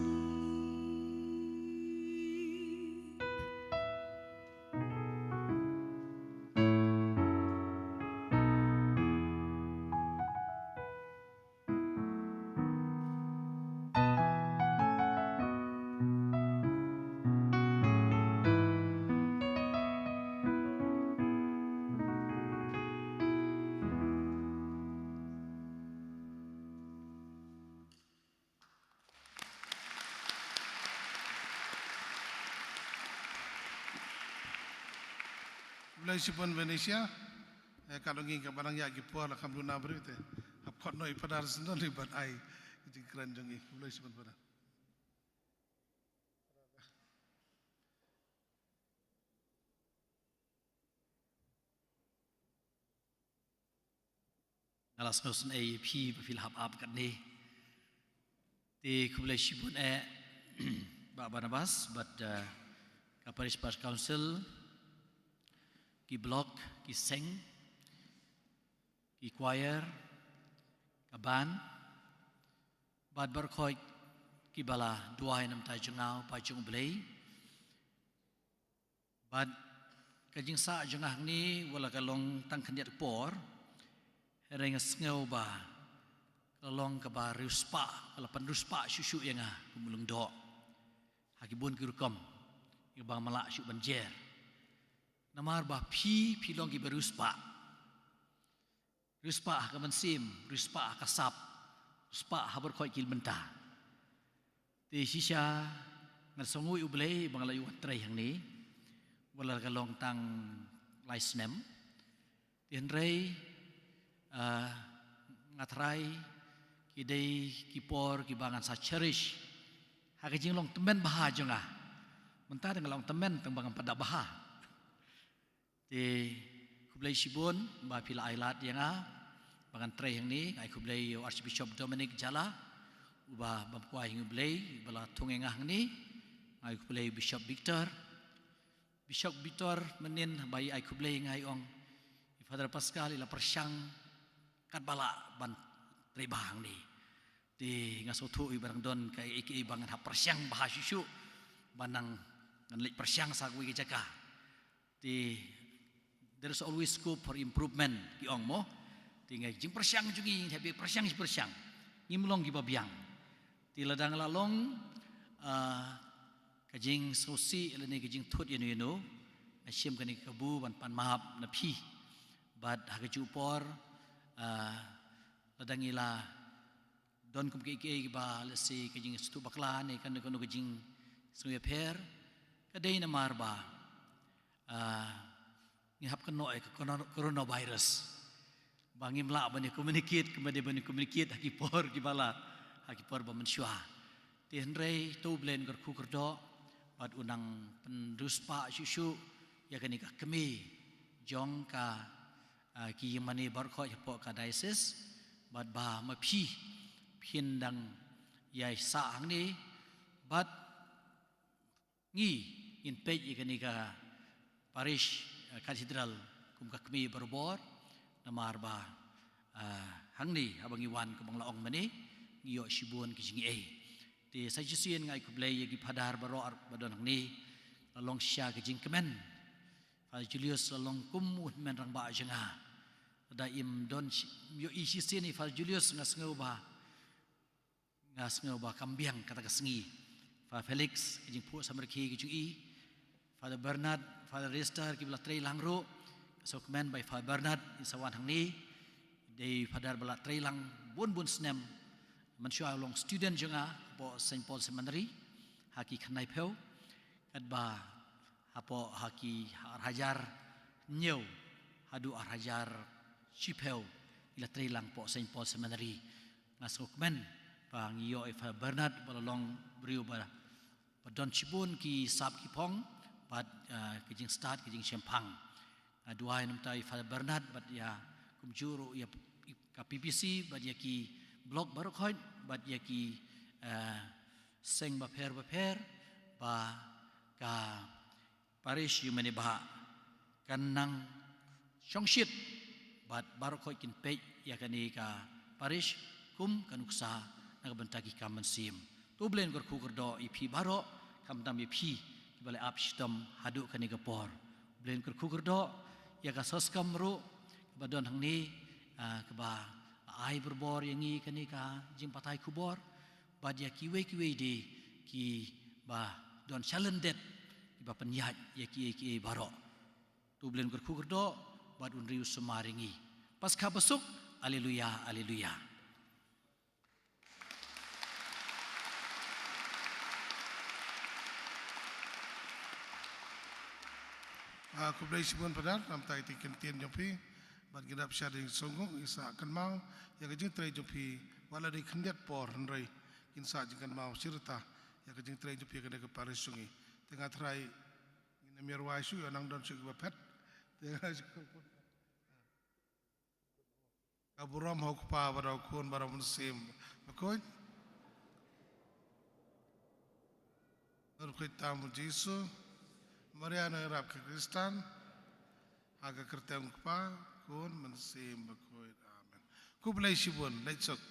Khublei shibun Venetia. Eh, ka long ngi kaba nang ïa ki por la kham duna bri te. Hap khot noh i Phadar Sendon i ban ai i jingkren jong ngi. Khublei shibun Phadar. Nga la sngewsynei ïa phi ba phi la hap ap katne. Te khublei shibun eh Bah Barnabas bad, eh, ka Parish Parish Council, ki block, ki seng, ki choir, ka band, bad baroh kiba la duwai na bynta jong nga, pa jong U Blei. Bad ka jingsah jong nga hangne wat la ka long tang khyndiat ka por, hynrei nga sngew ba ka long kaba riewspah, ka la pynriewspah shuh shuh ïa nga kum u lyngdoh ha ki bun ki rukom, ïa ba nga lah shuh ban jer. Namar ba phi, phi long kiba riewspah. Riewspah ha ka mynsiem, riewspah ha ka sap, spah ha baroh khoit ki bynta. Te shisha nga sngew ïa U Blei ba nga la ïoh wan trei hangne, wat la ka long tang lai snem. Te hynrei, ah, nga tharai ki dei ki por kiba ngan sa cherish ha ka jinglong tymmen bha jong nga. Mynta dang long tymmen tang ba ngan pat da bha. Te khublei shibun ba phi la ai lad ïa nga ba ngan trei hangne. Nga ai khublei ïa u Archbishop Dominic Jala, uba bam kwai ha U Blei, uba la thung ïa nga hangne. Nga ai khublei Bishop Victor. Bishop Victor mynnin ba i ai khublei, nga i ong, i Father Pascal i la pyrshang katba lah ban trei bha hangne. Te nga sngewthuh i ba dang don kaei kaei ba ngan hap pyrshang bha shuh shuh ba nang ngan leit pyrshang sa kawei ka jaka. Te there is always scope for improvement, ki ong mo. Te nga jingpyrshang jong ngi, ngi hap pyrshang, pyrshang. Ngim long kiba biang. Te lada nga la long, ah, ka jingsngewsih lane ka jingthut ïano ïano, nga shim kane ka kabu ban pan map na phi. Bad ha kajuh por, ah, lada ngi la don kum kiei kiei kiba, let's say, ka jingsngewthuh bakla ne kano kano ka jingsngewïapher, ka dei namar ba, ah, ngi hap kynnoh ïa ka corona-, coronavirus. Ba ngim lah ban ïa communicate kumba dei ban ïa communicate ha ki por kiba la, ha ki por ba mynshuwa. Te hynrei to U Blei un kyrkhu kyrdoh bad un nang pynriewspah shuh shuh ïa kane ka kmie jong ka, ah, ki ïingmane baroh khoit hapoh ka diocese, bad ba ma phi phin dang ïai sah hangne, bad ngi ngin peit ïa kane ka parish, eh, cathedral kum ka kmie barabor, namar ba, eh, hangne haba ngi wan kumba nga la ong mynne, ngi ïoh shibun ki jingaiei. Te sa shisien nga ai khublei ïa ki phadar baroh ba don hangne, la long shisha ka jingkmen. Father Julius la long kum u hynmen rangbah jong nga. Lada im don shi-, ïohi shisien ïa Father Julius nga sngew ba nga sngew ba kam biang kata ka sngi. Father Felix, ka jingphuh samrkhie ka jong i. Father Bernard, Father Rester, kiba la trei lang ruh. Ka sngewkmen ba i Father Bernard in sa wan hangne. Dei Father ba la trei lang bun bun snem. Mynshuwa u long student jong nga hapoh Saint Paul Seminary ha ki khyndai phew. Katba hapoh ha ki ar hajar hynñiew haduh ar hajar shiphew i la trei lang hapoh Saint Paul Seminary. Nga sngewkmen ba ngi ïoh ïa i Father Bernard ba la long briew ba, ba don shibun ki sap ki phong bad, ah, ki jingstad ki jingshemphang. Nga duwai namar ïa i Father Bernard bad ïa kumjuh ruh ïa ka P B C bad ïa ki block baroh khoit bad ïa ki, ah, seng bapher bapher ba ka parish ïingmane bha kan nang shongshit bad baroh khoit kin peit ïa kane ka parish kum ka nuksa na ka bynta ki kam mynsiem. To U Blei un kyrkhu kyrdoh ïa phi baroh, khamtam ïa phi kiba la ap shitom haduh kane ka por. U Blei un kyrkhu kyrdoh ïa ka SOSCOM ruh kaba don hangne, ah, kaba ai barabor ïa ngi kane ka jingpathai khubor. Bad ïa kiwei kiwei de kiba don shalyndet kiba pynïaid ïa kiei kiei baroh. To U Blei un kyrkhu kyrdoh bad un riewsumar ïa ngi. Paskha basuk. Alleluia, alleluia. Ah, khublei shibun Phadar, namar ïa ki kyntien jong phi. Bad ngin ïa pyrshang dang sngewbha, ngin sa kynmaw ïa ka jingtrei jong phi, wat la dei khyndiat por hynrei ngin sa jingkynmaw shi rta ïa ka jingtrei jong phi ha kane ka parish jong ngi. Te nga tharai ngin ym ïa rwai shuh, ïa nang don shuh kiba phet. Te nga Ka burom ha u Kpa bad ha u Khun bad ha u Mynsiem Bakhuid. Bakhuid tam u Jisu. Maria nongïarap ki Khristan. Ha ka kyrteng u Kpa, Khun, Mynsiem Bakhuid. Amen. Khublei shibun, leit suk.